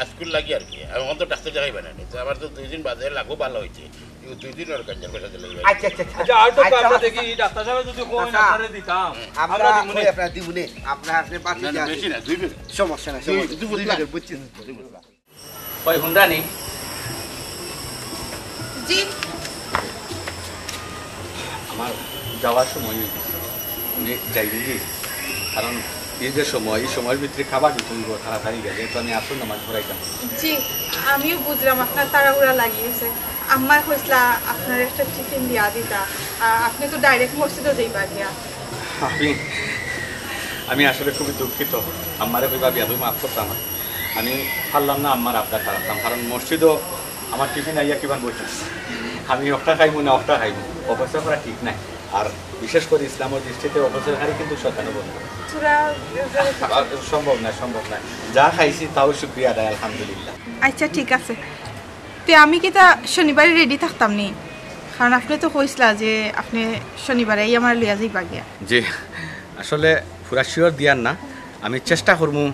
আইজকুর লাগি আর কি, আমি অখন তো ডাক্তার দেখাইবা না নি, তো আমার তো দুই দিন বাদে লাগবো বালা অইতে, এই দুই দিন আর গাঞ্জার পয়সা দিলে অইবা। আচ্ছা, আচ্ছা, আচ্ছা। আচ্ছা, আর তো আচ্ছা, আমরা আচ্ছা। দেখি, ডাক্তার সাবে যদি কইন, আচ্ছা। আপনারে দিতাম, আমরা আমরা দিমুনে। কই আপনারে দিমুনে, আপনার আপনি বাকি না, না, যা বেশি আছে। না, দুই বেলা। সমস্যা নাই, দুই, সমস্যা নাই। দুই বেলা। দুই বেলা। ওই হুনরানি? জি। আমার যাওয়ার সময় অই গেছে। আমি যাই দেখি, কারণ এই যে সময়, এই সময়র ভিতরে খাবার দিতে অইবো তাড়াতাড়ি গেলে, তো আমি আসর নামাজ পড়াইতাম। জি, আমিও বুঝলাম আপনার তাড়াহুড়া লাগিয়েছে। আম্মায় কইছলা আপনার একটা টিফিন দিয়া দিতা, আ-, আপনি তো ডাইরেক্ট মসজিদও যাইবা গিয়া। আমি, আমি আসলে খুবই দুঃখিত। আম্মারে কইবা বিয়াদবি মাফ করতাম। আমি পারলাম না আম্মার আবদার তাড়াতাম, কারণ মসজিদও আমার টিফিন আইয়া কিমান বইতেছে। আমি একটা খাইমু না একটা খাইমু, অপচয় করা ঠিক নাই। আর বিশেষ করে ইসলামের দৃষ্টিতে অপচয়কারী কিন্তু শয়তানও বন্ধু। আর সম্ভব না, সম্ভব না। যা খাইছি তাও শুকরিয়া আদায়, আলহামদুলিল্লাহ। আচ্ছা, ঠিক আছে। তে আমি কিতা শনিবারে রেডি থাকতাম নি? কারণ আপনি তো কইছলা যে আপনি শনিবারে আইয়া আমারে লইয়া যাইবা গিয়া। জি, আসলে পুরা শিওর দিয়ার না, আমি চেষ্টা করমু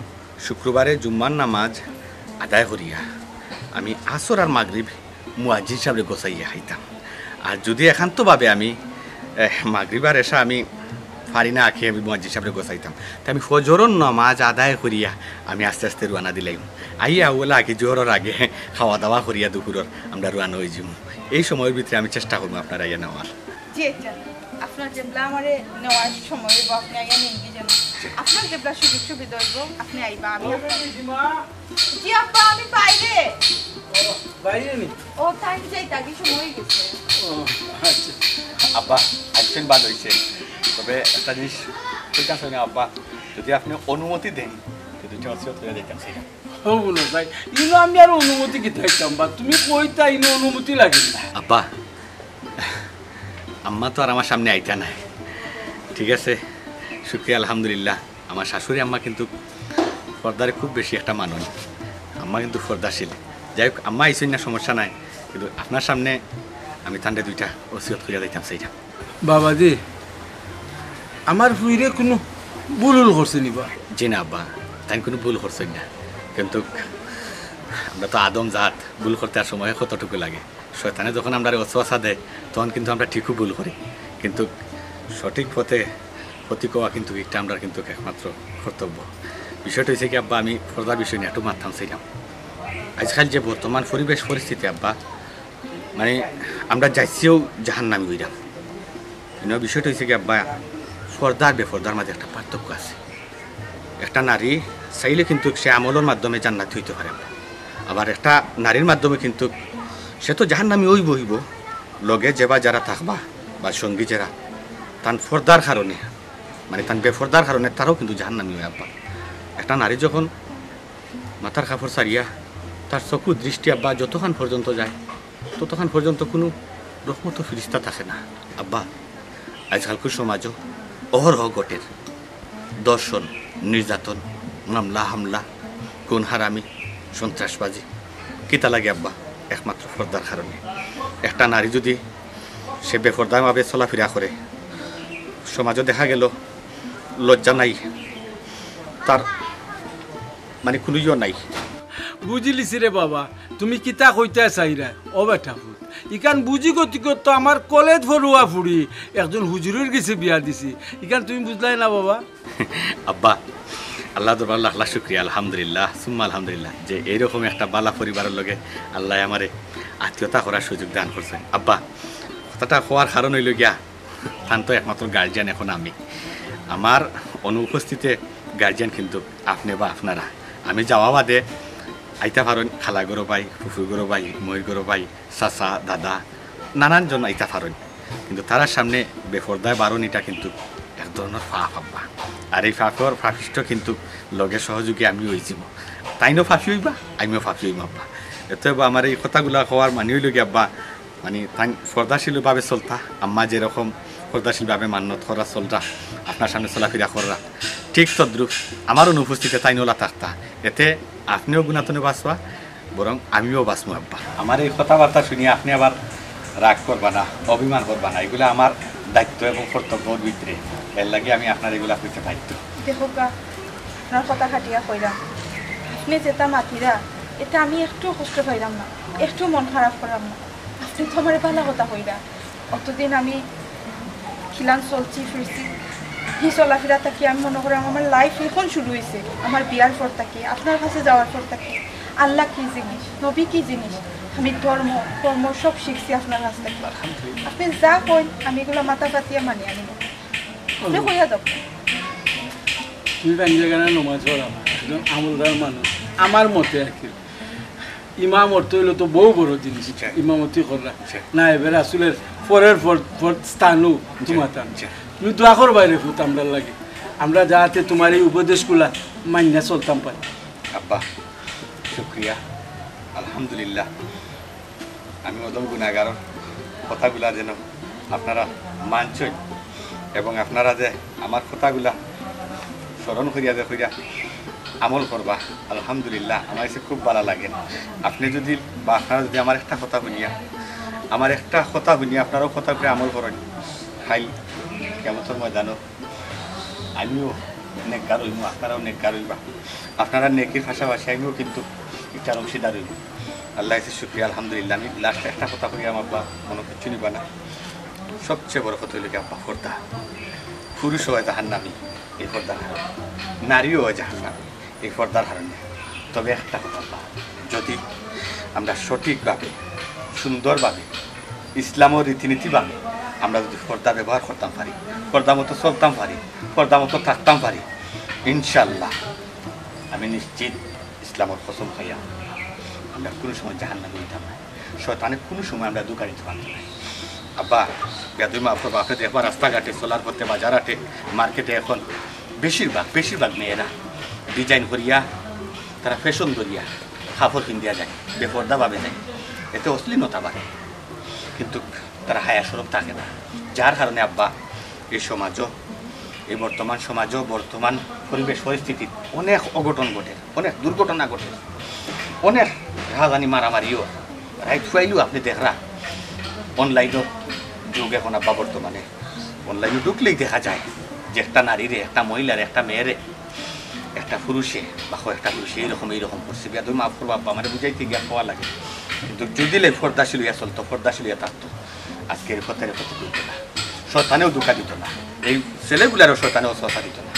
শুক্রবারে জুম্মার নামাজ আদায় করিয়া আমি আসর আর মাগরিব মুয়াজ্জিন সাবরে গোছাইয়া খাইতাম। আর যদি একান্তভাবে আমি, এহ, মাগরিব আর এশা আমি পারি না আখি আমি মুয়াজ্জিন সাবরে গোছাইতাম, তে আমি ফজরর নামাজ আদায় করিয়া আমি আস্তে আস্তে রওয়ানা দিলাইমু। আইয়া ওলা আগে জোহরর আগে খাওয়া দাওয়া করিয়া দুপুরর আমরা রওয়ানা অই যিমু। এই সময়র ভিতরে আমি চেষ্টা করমু আপনারে আইয়া নেওয়ার। জি, আচ্ছা। আপনার যেবলা আমারে নেওয়ার সময় অইবো, আপনি আইয়া নিয়ে যান। আপনার যেবলা সুযোগ সুবিধা অইবো, আপনি আইবা। আমি আপনার জি, আব্বা, আমি বাইরে। ও, বাইরে নি? ও, তাই যাই, তাকে সময় অই গেছে। ও, আচ্ছা। আব্বা, আইছেন ভালা অইছে। তবে একটা জিনিস ঠিক আছে না আব্বা, যদি আপনি অনুমতি দেন, তো দুইটা ওসিয়ত করে দিতাম সেটা। ও, বলো ভাই, ইনো আমি আর অনুমতি কিতা চাইতাম বা? তুমি কইতা ইনো অনুমতি লাগে না। আব্বা, আম্মা তো আর আমার সামনে আইতা নায়। ঠিক আছে, শুক্রিয়া, আলহামদুলিল্লাহ। আমার শাশুড়ি আম্মা কিন্তু পর্দারে খুব বেশি একটা মানইন। আম্মা কিন্তু পর্দাশীল। যাই হোক, আম্মা আইছইন না, সমস্যা নাই, কিন্তু আপনার সামনে আমি তানরে দুইটা ওসিয়ত করিয়া যাইতাম চাইরাম। বাবাজি, আমার ফুইরে কুনু ভুল উল করছে নি বা? জি না আব্বা, তাইন কুনু ভুল করছইন না, কিন্তু আমরা তো আদম জাত, ভুল করতে আর সময় কতটুকু লাগে। শয়তানে যখন আমরারে ওয়াসওয়াসা দেয়, তখন কিন্তু আমরা ঠিকউ ভুল করি, কিন্তু সঠিক পথে ক্ষতি কওয়া কিন্তু একটা আমরার কিন্তু একমাত্র কর্তব্য। বিষয়টা হইছে কি আব্বা, আমি পর্দার বিষয় নিয়া একটু মাততাম চাইলাম। আজকাল যে বর্তমান পরিবেশ পরিস্থিতি আব্বা, মানে আমরা যাইছিও জাহান্নামি হইলাম। কিন্তু বিষয়টা হইছে কি আব্বা, পর্দার বেপর্দার মাঝে একটা পার্থক্য আছে। একটা নারী চাইলে কিন্তু সে আমলর মাধ্যমে জান্নাতি হইতে পারে আব্বা। আবার একটা নারীর মাধ্যমে কিন্তু সে তো জাহান্নামি হইব হইব, লগে যে বা যারা থাকবা বা সঙ্গী যারা, তান পর্দার কারণে, মানে তান বেপর্দার কারণে তারাও কিন্তু জাহান্নামি হয় আব্বা। একটা নারী যখন মাথার কাপড় ছাড়িয়া তার চক্ষু দৃষ্টি আব্বা যতক্ষণ পর্যন্ত যায়, ততক্ষণ পর্যন্ত কোনো রহমত ফিরিস্তা থাকে না আব্বা। আজকালকার সমাজও অহরহ ঘটের ধর্ষণ, নির্যাতন, মামলা হামলা, খুন হারামি, সন্ত্রাসবাজি। কিতা লাগে আব্বা? একমাত্র পর্দার কারণে। একটা নারী যদি সে বেপর্দাভাবে চলাফেরা করে, সমাজও দেখা গেল লজ্জা নাই, তার মানে কোনো ইয়ে নাই। বুঝিলিছি রে বাবা, তুমি কিতা কইতা চাইরা। ও বেটা পুত, ইখান বুঝি গতি করতো আমার কলেজ পড়ুয়া ফুড়ি একজন হুজুরের গেছে বিয়া দিছি, ইখান তুমি বুঝলাই না বাবা? আব্বা, আল্লাহ দরবার লাখ লাখ শুক্রিয়া, আলহামদুলিল্লাহ, সুম্মা আলহামদুলিল্লাহ, যে এইরকম একটা বালা পরিবারের লগে আল্লাহ আমারে আত্মীয়তা করার সুযোগ দান করছেন। আব্বা, কথাটা হওয়ার কারণ হইল গিয়া, তান তো একমাত্র গার্জিয়ান এখন আমি। আমার অনুপস্থিতিতে গার্জিয়ান কিন্তু আপনি বা আপনারা। আমি যাওয়া বাদে আইতা পারেন খালা গরো ভাই, ফুফু গরো ভাই, মই গরো ভাই, চাচা, দাদা, নানান জন আইতা পারেন। কিন্তু তারার সামনে বেপর্দায় বারোনিটা কিন্তু এক ধরনের পাপ আব্বা। আর এই পাপর পাপিষ্ঠ কিন্তু লগে সহযোগী আমিও হইছি। তাইনও পাপি হইবা, আমিও পাপি হইম আব্বা। এতে আব্বা আমার এই কথাগুলা কওয়ার মানে হইল কি আব্বা, মানে তাই পর্দাশীলভাবে চলতা, আম্মা যেরকম পর্দাশীলভাবে মান্যত করা চলতা, আপনার সামনে চলাফেরা করা, ঠিক তদ্রুপ আমার অনুপস্থিতিতে তাই নোলা থাকতা। এতে আপনিও গুণাতনে বাঁচবা, বরং আমিও বাঁচমু আব্বা। আমার এই কথাবার্তা শুনিয়া আপনি আবার রাগ করবা না, অভিমান করবা না, এগুলা আমার দায়িত্ব এবং কর্তব্যর ভিতরে। এর লাগি আমি আপনার এগুলা কইতে বাধ্য। দেখো কা, আপনার কথা খাটিয়া কইলাম, আপনি যেটা মাতিরা, এতে আমি একটু কষ্ট পাইলাম না, একটু মন খারাপ করলাম না। আপনি তো আমার ভালা কথা কইরা। অতদিন আমি খিলান চলছি ফিরছি, হি চলাফেরা থাকি আমি মনে করি আমার লাইফ এখন শুরু হইছে। আমার বিয়ার পর থাকি, আপনার কাছে যাওয়ার পর থাকি, আল্লাহ কি জিনিস, নবী কি জিনিস, আমি ধর্ম কর্ম সব শিখছি আপনার কাছ থেকে। আপনি যা কইন আমি এগুলা মাথা পাতিয়া মানিয়া নিমু। আপনি কইয়া দেব। তুমি পাঞ্জাগানা নমাজ পড়াও, একজন আমলদার মানুষ। আমার মতে আর কি, ইমাম অর্থ হইলো তো বউ বড় জিনিস। জি। ইমামতি কররা। জি। নায়েবে রাসুলের পরের পর, পর স্থানও জি। তোমার তান। জি। তুমি দোয়া করবায় রে পুত আমরার লাগি, আমরা যাতে তোমার এই উপদেশগুলা মানিয়া চলতাম পারি। আব্বা, শুক্রিয়া, আলহামদুলিল্লাহ। আমি অদম গুনাগার, কথাগুলা যেন আপনারা মানছইন এবং আপনারা যে আমার কথাগুলা স্মরণ করিয়া যে কইরা আমল করবা, আলহামদুলিল্লাহ, আমার কাছে খুব ভালা লাগে। আপনি যদি বা আপনারা যদি আমার একটা কথা শুনিয়া, আমার একটা কথা শুনিয়া আপনারাও কথা করে আমল করেন, কাইল কিয়ামতর ময়দানও আমিও নেককার হইমু, আপনারাও নেককার হইবা। আপনারা নেকির পাশাপাশি আমিও কিন্তু ইটার অংশীদার হইমু। আল্লাহ কাছে শুক্রিয়া, আলহামদুলিল্লাহ। আমি লাস্ট একটা কথা কই, আমার আব্বা মনে কিচ্ছু নিবা না। সবচেয়ে বড় কথা হইল কি আব্বা, পর্দা। পুরুষ হয় জাহান্নামী এই পর্দার কারণে, নারীও হয় জাহান্নামী এই পর্দার কারণে। তবে একটা কথা আব্বা, যদি আমরা সঠিকভাবে, সুন্দরভাবে, ইসলামর রীতিনীতিভাবে আমরা যদি পর্দা ব্যবহার করতাম পারি, পর্দা মতো চলতাম পারি, পর্দা মতো থাকতাম পারি, ইনশাল্লাহ আমি নিশ্চিত ইসলামর কসম খাইয়া আমরা কোনো সময় জাহান্নামে হইতাম না। শয়তানে কোনো সময় আমরা ধোঁকা দিতে পারতো না। আব্বা, বেয়াদবি মাফ করবা, আপনি দেখবা রাস্তাঘাটে, চলার পথে, বাজার হাটে, মার্কেটে এখন বেশিরভাগ, বেশিরভাগ মেয়েরা ডিজাইন করিয়া, তারা ফ্যাশন ধরিয়া কাপড় কিনিয়া যায়, বেপর্দাভাবে যায়, এতে অশ্লীলতা বাড়ে, কিন্তু তারা হায়া শরম থাকে না। যার কারণে আব্বা, এই সমাজও, এই বর্তমান সমাজও, বর্তমান পরিবেশ পরিস্থিতিত অনেক অঘটন ঘটে, অনেক দুর্ঘটনা ঘটে, অনেক রাহাজানি মারামারিও, রাইত ফুয়াইলেও আপনি দেখরা। অনলাইনও যুগ এখন আব্বা বর্তমানে, অনলাইনে ঢুকলেই দেখা যায় যে একটা নারীরে, একটা মহিলারে, একটা মেয়েরে একটা পুরুষে বা কয়েকটা পুরুষে এইরকম এইরকম করছে। বেয়াদবি মাফ করবা আব্বা, আমারে বুঝাইতে গিয়া কওয়া লাগে, কিন্তু যদি লে পর্দাশীল হইয়া চলতো, পর্দাশীল হইয়া থাকতো, আজকে এই পথে রে পথে ঘুরতো না, শয়তানেও ধোঁকা দিত না। এই ছেলেগুলারও শয়তানে ওয়াসওয়াসা দিত না।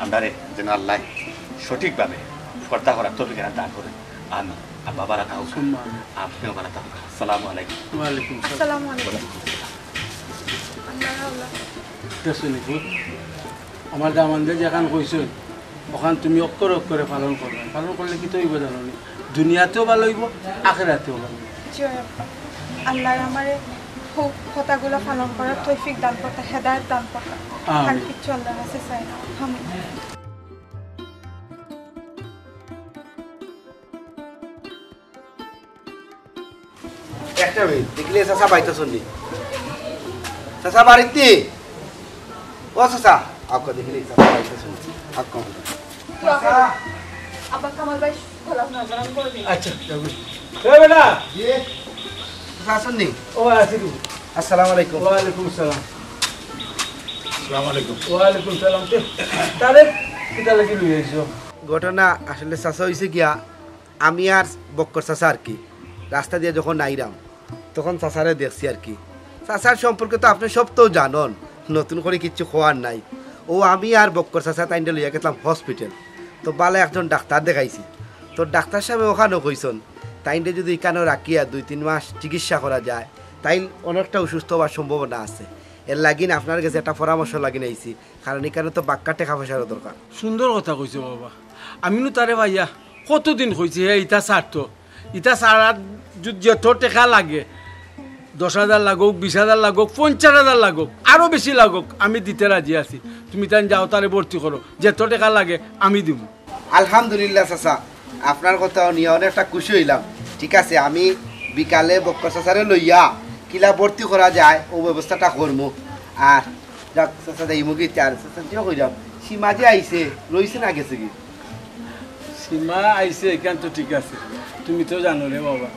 আমরারে যেন আল্লাহ সঠিকভাবে পর্দা করার তৌফিক এনার দান করে। আমি আর বাবারা তাও, আপনিও বালা থাকুন। আসসালামু আলাইকুম। ওয়ালাইকুম আসসালাম। আসসালামু আলাইকুম। আল্লাহ আল্লাহ। দেখছো নি পুত? আমার দামান্দে যেখান কইছইন, ওখান তুমি অক্ষরে অক্ষরে পালন করবে। পালন করলে কিতা অইবো জানো নি? দুনিয়াতেও ভালা অইবো, আখেরাতেও ভালা অইবো। জি অয় আব্বা। আল্লাহ আমারে হক কথাগুলা পালন করার তৌফিক দান করতা, হেদায়েত দান করতা। আমিন। আর কিচ্ছু আল্লাহর কাছে চাই না। আমিন। একটা মিনিট, দেখলে চাচা বাইতাছইন নি? চাচা বাড়িত নি? ও চাচা, আউক্কা, দেখলে চাচা বাইতাছইন নি? আউক্কা। আব্বা কামাল ভাই, খোলা খোলা গরম করে দিন। আচ্ছা, যাও। এ বেটা। জি। চাচা আছইন নি? ও, আছি তো। আসসালামু আলাইকুম। ওয়ালাইকুম আসসালাম। আসসালামু আলাইকুম। ওয়ালাইকুম সালাম। তে, তারে কিতা লাগি লই আইছো? ঘটনা আসলে চাচা অইছে গিয়া, আমি আর বক্কর চাচা আর কি রাস্তা দিয়া যখন আইরাম, তখন চাচারে দেখছি আর কি। চাচার সম্পর্কে তো আপনে সব তো জানইন, নতুন করি কিচ্ছু কওয়ার নাই। অউ আমি আর বক্কর চাচা তাইনরে লইয়া গেছলাম হসপিটাল। তো বালা একজন ডাক্তার দেখাইছি। তো ডাক্তার সাবে ওখানও কইছইন, তাইনরে যুদি ইখানো রাখিয়া দুই তিন মাস চিকিৎসা করা যায়, তাইন অনেকটা অসুস্থ অওয়ার সম্ভাবনা আছে। এরলাগি আপনার গেছে একটা পরামর্শ লাগি আইছি, কারণ ইখানো তো বাক্কা টেকা পয়সারও দরকার। সুন্দর কথা কইছো বাবা। আমি নু তারে ভাইয়া কতদিন কইছি, হে ইতা ছাড়তো, ইতা ছাড়ার যুদি যত টেকা লাগে, দশ হাজার লাগউক, বিশ হাজার লাগউক, পঞ্চাশ হাজার লাগউক, আরো বেশি লাগউক, আমি দিতে রাজি আছি। তুমি তাইন যাও, তারে ভর্তি করো, যত টেকা লাগে আমি দিমু। আলহামদুলিল্লাহ চাচা, আপনার কথা হুনিয়া অনেকটা খুশি অইলাম। ঠিক আছে, আমি বিকালে বক্কর চাচারে লইয়া কিলা ভর্তি করা যায়, অউ ব্যবস্থাটা করমু। আর যাক চাচা, যাইমুগি তে। আর চাচা, কিতা কইরাম, সীমা যে আইছে, রইছে না গেছেগি? সীমা আইছে, ইখান তো ঠিক আছে। তুমি তো জানো রে বাবা,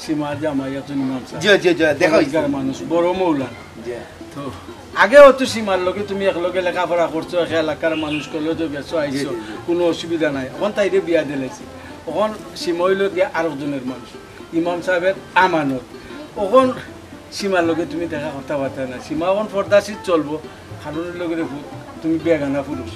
সীমার জামাই একজন ইমাম সাব। জি, জি, জি, দেখা অইছে। পরেজগার মানুষ, বড় মৌলানা। জি। তো আগেও তো সীমার লগে তুমি একলগে লেখাপড়া করছো, এক এলাকার মানুষ, কলেজও গেছো, আইছো, জি, জি, জি। কুনু অসুবিধা নাই। অখন তাইরে বিয়া দিলাইছি, অখন সীমা অইলো গিয়া আরকজনের মানুষ, ইমাম সাবর আমানত। অখন সীমার লগে তুমি দেখা করতা পারতায় না। সীমা অখন পর্দাশীল চলবো, কারণ অইলো গি দেখো, তুমি বেগানা পুরুষ।